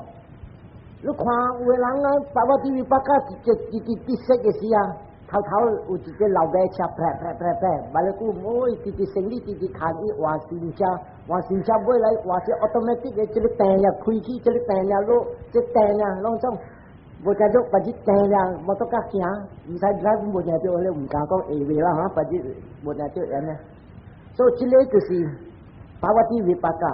你看有的人啊，pavatti vipaka 是一一直直說的時啊，頭頭有一個老馬車，啪啪啪啪，無咧久，哦，直直生理直直牽伊換新車，換新車買來換是 automatic 的，這個電也開起，這個電也落，這電啊攏總無誠足，別日電了摩托車行，毋使 drive 無誠著，你毋敢講會袂啦哈，別日無誠著按呢。所以這個就是 pavatti vipaka。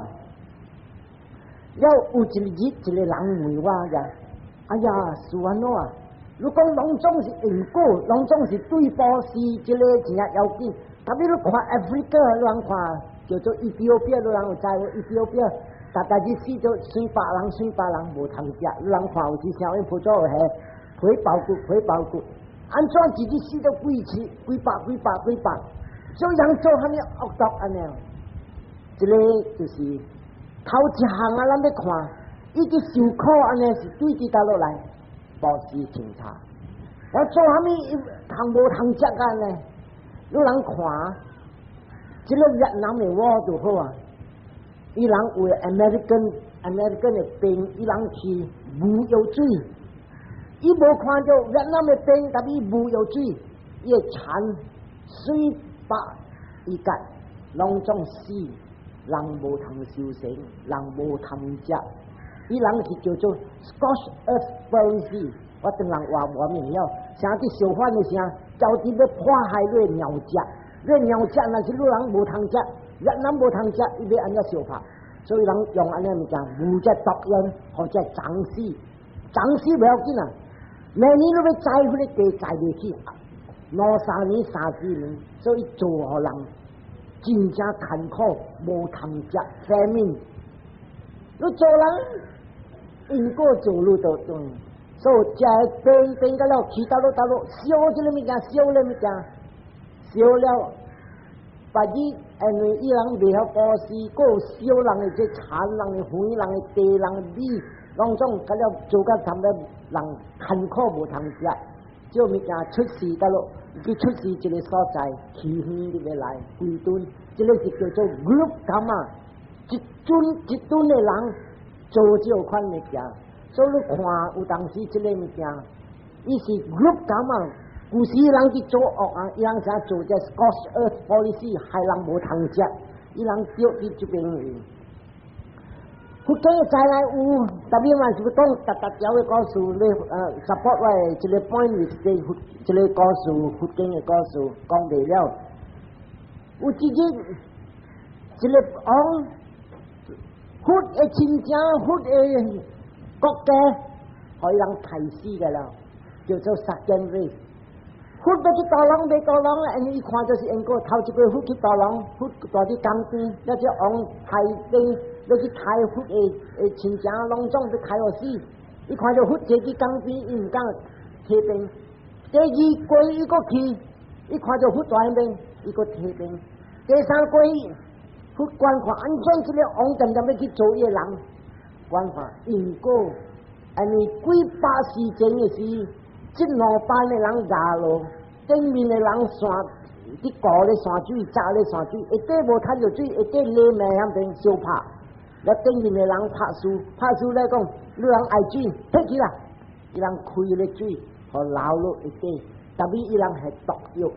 了有一日一個人問我呀，哎呀，是按怎啊？你講攏總是因果，攏總是對布施，這個真正要緊。特別你看 Africa，你人看叫做 Ethiopia，你人有知無？Ethiopia，逐逐日死著水百人，水百人無通食。你人看有時聲音普做係皮包骨，皮包骨。按怎一日死著幾千、幾百、幾百、幾百，所以人做蝦米惡毒按呢？這個就是頭一項啊，咱欲看，伊佇受苦按呢是對佇佗落來。布施清查，我做蝦米通無通食啊呢？你人看，這個越南的 war 就好啊。伊人為 American 的兵，伊人去無藥水，伊無看著越南的兵，但伊無藥水，伊會田水百伊甲攏總死，人無通收成，人無通食。伊人是叫做 Scorched Earth Policy，我當人話無明了，啥佇相反的聲，就佇欲破壞你的糧食，你的糧食若是你人無通食，越南無通食，伊欲按怎相拍？所以人用按呢物件，無這毒煙，予這長死，長死袂要緊啊！明年你欲栽彼个地栽袂起，兩三年、三四年，所以做予人真正艱苦，無通食，famine。你做人因果做你都懂，所以食變變甲了，去佗落佗落，燒這個物件，燒那物件，燒了，別日因為伊人袂曉布施，閣有燒人的這田人的園人的地人的米，攏總甲了做甲差不多人艱苦無通食，這物件出世佗落，去出世一個所在，起遠入來歸頓，這個是叫做 group karma，一陣一陣的人做這款物件，所以你看有當時這個物件，伊是 group karma，舊時人去做惡啊，伊人才做這 scorched earth policy，害人無通食，伊人著佇這邊去。佛經再來有，特別嘛是欲講逐逐條的故事，你support 我的這個 point with 這這個故事，佛經的故事講袂了。有一日，一個王，佛的親情，佛的國家，予伊人刣死個了，叫做殺見尾。佛欲去度人，欲度人，因為伊看就是因果，頭一過佛去度人，佛蹛佇江邊，了這王派兵欲去刣佛的親情，攏總欲刣予死。伊看著佛坐佇江邊，伊毋敢提兵。第二過伊閣去，伊看著佛蹛彼邊，伊閣提兵。第三過佛觀看，按怎這個王恬恬欲去做伊的人？觀看因果，因為幾百世前的時，這兩班的人壓落，頂面的人山，佇湖咧山水，閘咧山水，下底無趁著水，下底泥泞遐邊相拍，了頂面的人拍輸，拍輸來講，你人愛水，提起啦，伊人開咧水，予流落下底，特別伊人係毒藥，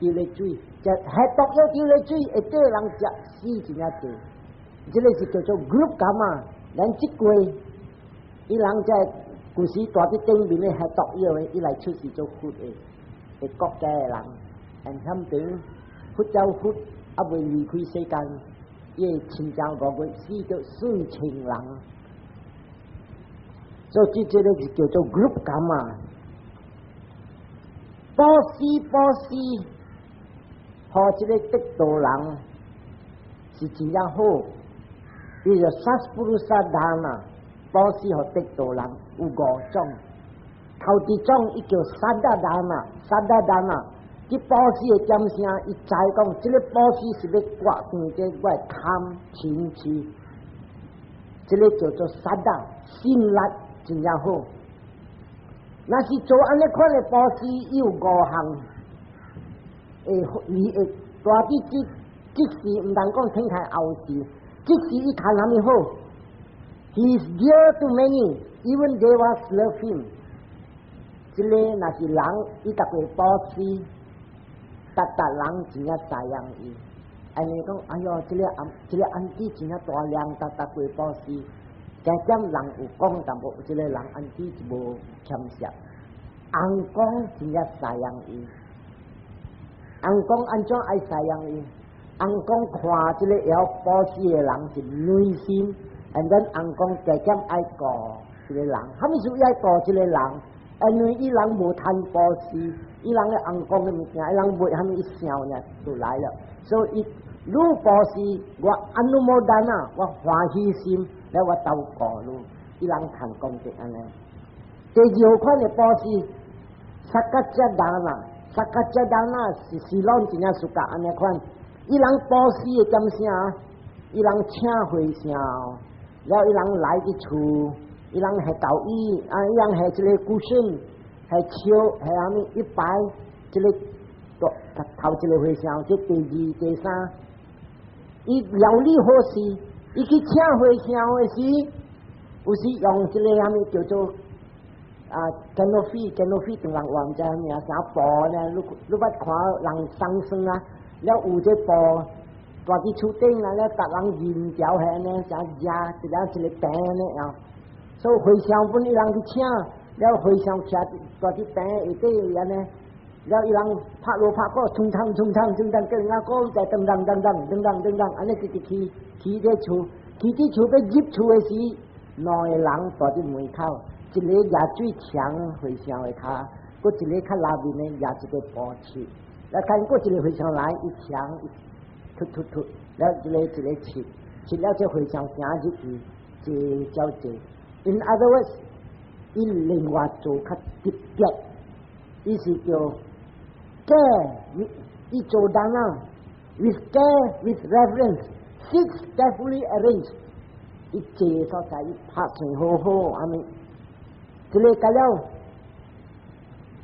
丟咧水，就係毒藥丟咧水，下底人食死真正濟，這個是叫做 group karma，咱這過，伊人在舊時蹛佇頂面的係毒藥的，伊來出世做佛的，的國家的人，and 響邊佛教佛猶未離開世間，伊的親情五月死著四千人，所以這個是叫做 group karma。布施布施，予這個得道人是真正好，伊就 Satpurusa dana，布施予得道人有五種，頭一種伊叫 saddha dana，saddha dana，這布施的點聲，伊知講，這個布施是欲割斷這我的貪嗔痴，這個叫做 saddha，信力真正好。若是做按呢款的布施，伊有五項，會利益大啲即即時毋通講天開後世，即時伊看啥物好？He is dear to many, even devas love him。這个若是人，伊逐個布施，逐逐人真正知影伊。按呢講，哎喲，這个阿這个 auntie 真正大量，逐逐個布施。加減人有講淡薄，這个人 auntie 就無謙澀。翁公真正知影伊，翁公按怎愛知影伊？翁公看這个會曉布施的人是內心，and then 翁公加減愛顧這个人，啥物事伊愛顧這个人？因為伊人無趁布施，伊人的翁公的物件，伊人袂啥物一想呢就來了。所以你布施，我 anumodana，我歡喜心，來我鬥顧你，伊人趁功德按呢。第二款的布施，sakkacca dana，sakkacca dana 是是攏真正 suka 按呢款。伊人布施的點啥？伊人請和尚，了伊人來佇厝，伊人係導椅，啊，伊人係一個 cushion，係笑，係啥物一擺，這个頭一个和尚，這第二、第三，伊料理好勢，伊去請和尚的時，有時用這個啥物叫做啊，canopy，canopy 中人話毋知啥物啊，啥布呢？你你捌看人送喪啊？了有這布蹛佇厝頂啦，了逐人人條遐呢，啥食一個一個餅呢啊。所以和尚本伊人去請，了和尚徛蹛佇餅下底按呢，了伊人拍鑼拍鼓，衝衝衝衝衝衝，叫人家鼓在噔噔噔噔噔噔噔噔，按呢直直去去這厝，去這厝欲入厝的時，兩个人蹛佇門口，一个舉水搶和尚的跤，閣一个較內面的舉一個布拭。來看過一个和尚來，一搶一突突突，了一个一个拭，拭了這和尚行入去，坐交坐。In other words，伊另外做較特別，伊是叫 care，伊做 dana with care with reverence, sits carefully arranged。伊坐所在，伊拍算好好，按呢，這个甲了，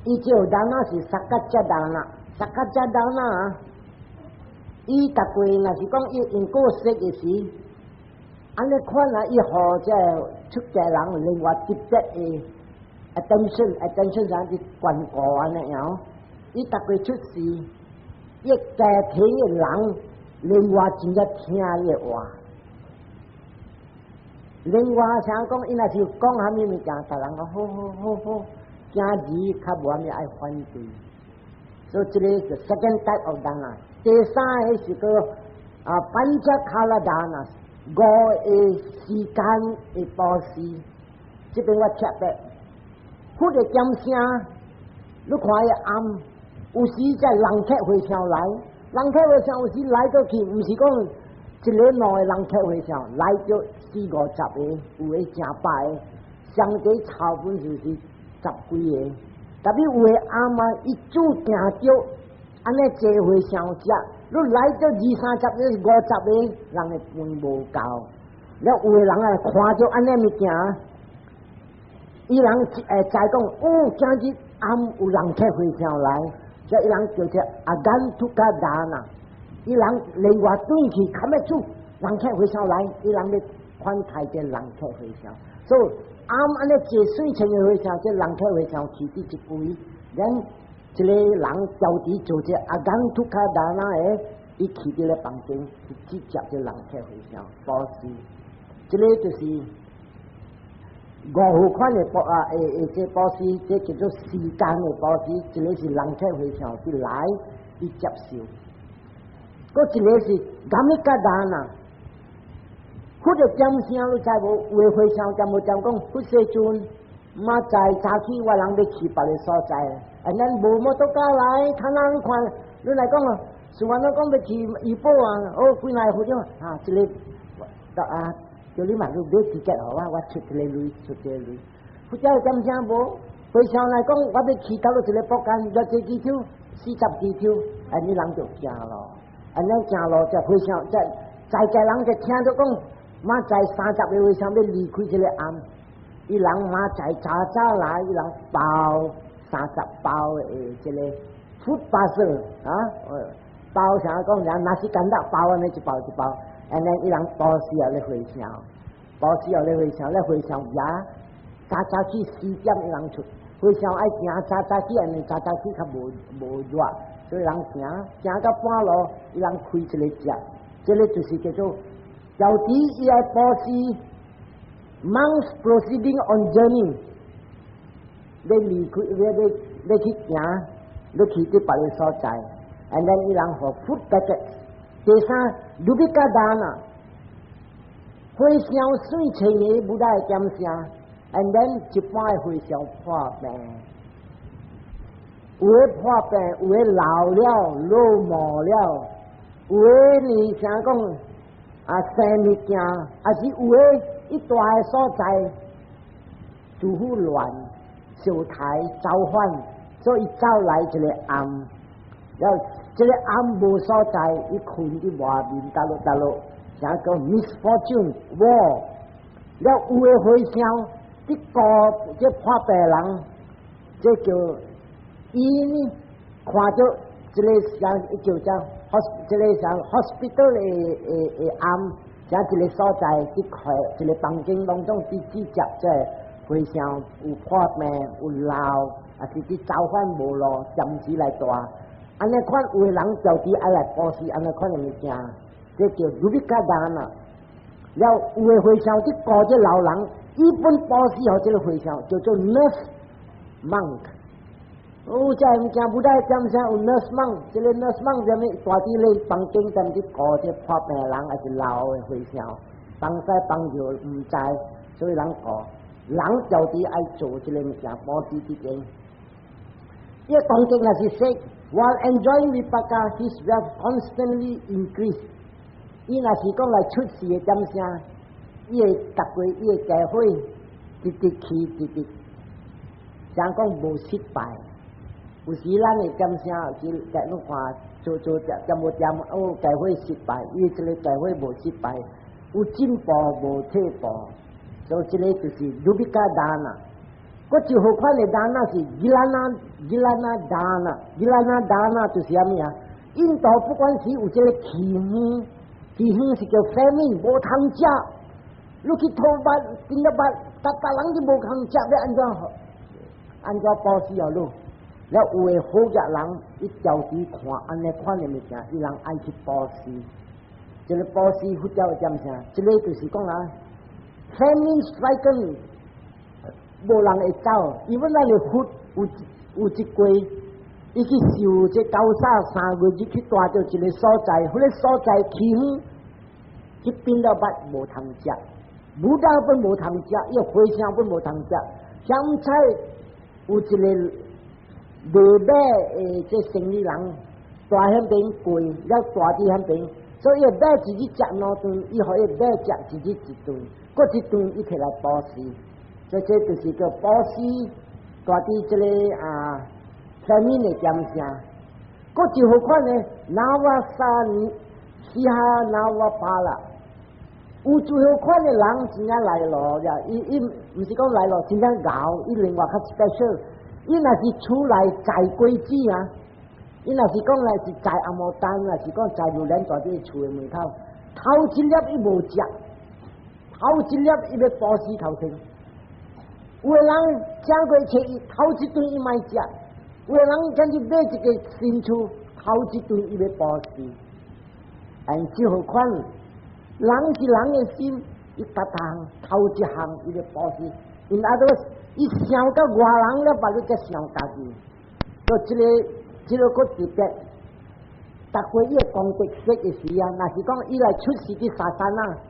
伊做 dana 是 sakkacca dana。sakkacca dana，伊逐過若是講伊因果說的時，按呢款啊，伊予這出家人另外特別的 attention，attention 啥子關顧按呢樣，伊逐過出世，伊家庭的人另外真正聽伊的話，另外想講伊若是講啥物物件，逐人講好好好好，今日較無啥物愛反對。所以這個是 second type of dana。第三个是個啊，pañcakāla dana，五個時間的布施。這邊我特別，佛的點聲，你看伊暗，有時這人客和尚來，人客和尚有時來到去，毋是講一个兩个人客和尚來到四五十个，有的成百个，相對差本就是十幾个。特別有的暗啊，伊注定著按呢坐和尚食，你來到二三十个、五十个，人的飯無夠。了有的人啊，看著按呢物件，伊人會知講，哦，今日暗有人客和尚來，所以伊人叫做 agantuka dana。伊人另外轉去，較欲煮人客和尚來，伊人欲款待這人客和尚。所以暗按呢坐水清的和尚，這人客和尚去佇一位，咱這个人家己做這 agantuka dana 的，伊去佇咧房間去接這人客和尚布施，這个就是五款的布啊，會會這布施，這叫做時間的布施，一个是人客和尚去來，伊接受。閣一个是 gamika dana，佛的點聲你知無？有的和尚點無點講，佛世尊，明仔早起我人欲去別个所在，啊，咱無摩托卡來，較難看。你來講啊，是我咱講欲去怡保啊，哦，幾來和尚啊，這个啊，叫你嘛你買 ticket 予我，我出這个鐳，出這個鐳。佛教點聲無？和尚來講，我欲去到一个北間，偌濟幾抽，40幾抽，按呢人就行咯。按呢行路就和尚，在在家人就聽著講，明仔30個和尚欲離開這个庵，伊人明仔早早來，伊人包30包的這个 food parcel 啊，包啥講？人 nasi kandar 包按呢一包一包，按呢伊人布施予咧和尚，布施予咧和尚，咧和尚也早早起4點伊人出，和尚愛行早早起，因為早早起較無無熱，所以人行行到半路，伊人開一个食，這个就是叫做調佇伊愛布施，monks proceeding on journey，欲離開，欲欲欲去行，欲去佇別个所在，and then 伊人予 food packet。第三，rubikkhā dāna，和尚算千个 Buddha 的點聲，and then 一般的和尚破病，有的破病，有的老了老毛了，有的呢啥講啊生物件，抑是有的伊蹛的所在，杜甫亂，相刣造反，所以走來一个暗，了這个暗無所在，伊睏佇外面，佗落佗落，啥叫 misfortune war，了有的和尚佇顧這破病人，這叫伊呢看著這個啥叫做 hos 這个啥 hospital 的的的暗，啥一个所在佇看一个房間當中佇聚集這和尚有破病有老，抑是佇造反無路，暫時來蹛。按呢款有的人就佇愛來布施，按呢款的物件，這叫 rubikkhā dāna。了有的和尚佇顧這老人，伊本布施予這個和尚叫做 nurse monk。有這物件不帶點聲有 nurse monk，這个 nurse monk 啥物蹛佇咧房間踮佇顧這破病人，抑是老的和尚，幫西幫著毋知，所以人顧人就佇愛做這个物件布施之間。伊個功德若是說，while enjoying vipaka, his wealth constantly increase。伊若是講來出世的點聲，伊會逐過伊會機會直直去直直，像講無失敗。有時咱會點聲，是在你看做做點點無點哦，機會失敗，伊這个機會無失敗，有進步無退步，所以這个就是 rubikkhā dāna。閣一號款的 dāna 是 gilana gilana dāna，gilana dāna 就是啥物啊？印度不管是有這个饑荒，饑荒是叫 famine，無通食，你去討肉，見著肉，逐逐人都無通食，欲按怎按怎布施予你？了有的好額人，伊調佇看按呢款的物件，伊人愛去布施。這个布施佛教點啥？這个就是講啊，famine stricken，無人會走，因為咱的佛有有一過，伊去受這高沙3個月去蹛著一个所在，彼个所在饑荒，去變到捌無通食，Buddha 本無通食，伊個和尚本無通食，相彩有一个賣馬的這生意人，蹛彼邊過，了蹛佇彼邊，所以伊馬一日食兩頓，伊予伊馬食一日一頓，閣一頓伊摕來布施。這這就是叫布施，蹛佇這个啊，famine 的點聲。閣一號款呢，nava siha nava phala，有一號款的人真正來咯，伊伊毋是講來咯，真正𠢕，伊另外較 special。伊若是厝內載果子啊，伊若是講來是載紅毛丹，若是講載榴蓮蹛佇厝的門口，頭一粒伊無食，頭一粒伊欲布施頭先。有的人請過初一，頭一頓伊莫食；有的人敢去買一個新厝，頭一頓伊欲布施。按這號款，人是人的心，伊逐項頭一項伊欲布施。因阿都伊想到外人了，別你才想家己。所以這个這个閣特別，逐回伊的功德說的時啊，若是講伊來出世佇 sāsana，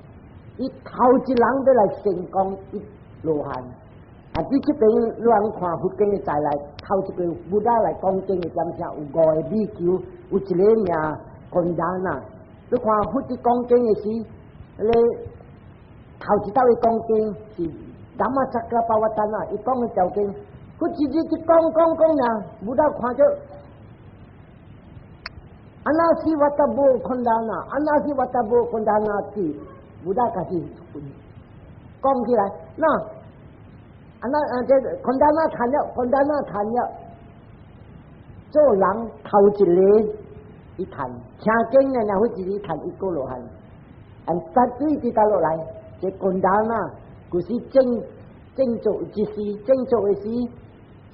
伊頭一人欲來成功一羅漢。啊！佇這邊你通看佛經的在內，頭一個 Buddha 來講經的點聲有五個比丘，有一个名 Kondanna。你看佛佇講經的時，彼个頭一道伊講經是 Dhammacakkappavattana，伊講的條經，佛直直去講講講爾，Buddha 看著，anasi vattabbo Kondanna，anasi vattabbo Kondannati，Buddha 開始講起來，那。啊，那啊，這 Kondanna 談了，Kondanna 談了，做人頭一个伊談，聽經的若會一日談一個羅漢，按絕對佇倒落來，這 Kondanna 就是正正做一時，正做的時，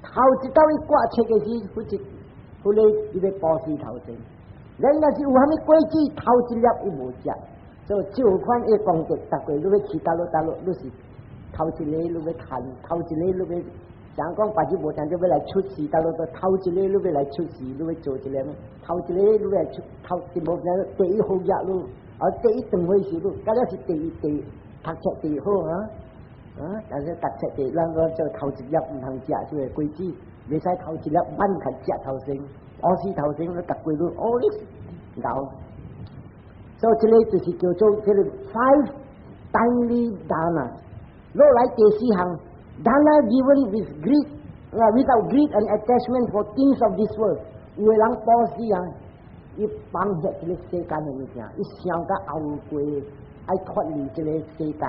頭一道伊掛切的時，彼一彼个伊欲布施頭前。咱若是有啥物果子，頭一粒伊無食，所以這款的功德，逐個你欲去佗落佗落，你是頭一个你欲趁，頭一个你欲像講別日無聽著欲來出世，佗落佗頭一個你欲來出世，你欲做一個咩？頭一個你欲來出頭，無聽第一好業你，啊第一斷歲時你，敢若是第一第讀冊第一好啊？啊，但是讀冊第，咱講做頭一粒毋通食這個果子，袂使頭一粒慢較食頭先，烏死頭先，你逐過你哦你𠢕。所以這个就是叫做這个 five timely dana。落來第四項，dana given with greed, without greed and attachment for things of this world。有的人布施啊，伊放下這个世間的物件，伊想甲後過，愛脫離這个世間，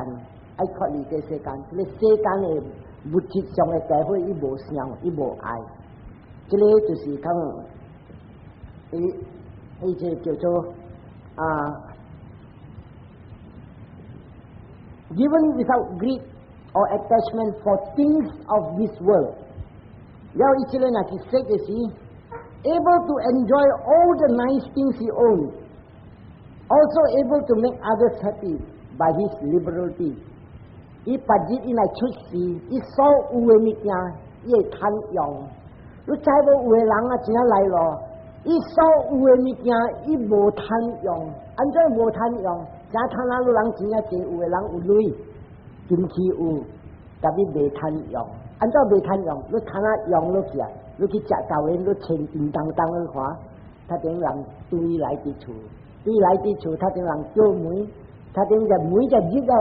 愛脫離這個世間，這个世間的物質上的財貨，伊無想，伊無愛。這个就是講，伊伊這叫做啊，given without greed or attachment for things of this world。了伊這个若是說的是，able to enjoy all the nice things he owns, also able to make others happy by his liberality。伊別日伊來出世，伊所有的物件，伊會貪用。你知無有的人啊，真正來咯，伊所有的物件，伊無貪用，按怎無貪用？誠貪啊！你人錢仔濟，有的人有鐳，金器有，但伊袂貪用。按怎袂貪用？你貪啊用落去啊！你去食豆煙，你穿叮當當去看，他頂人堆來佇厝，堆來佇厝，他頂人叫門，他頂就每一日了。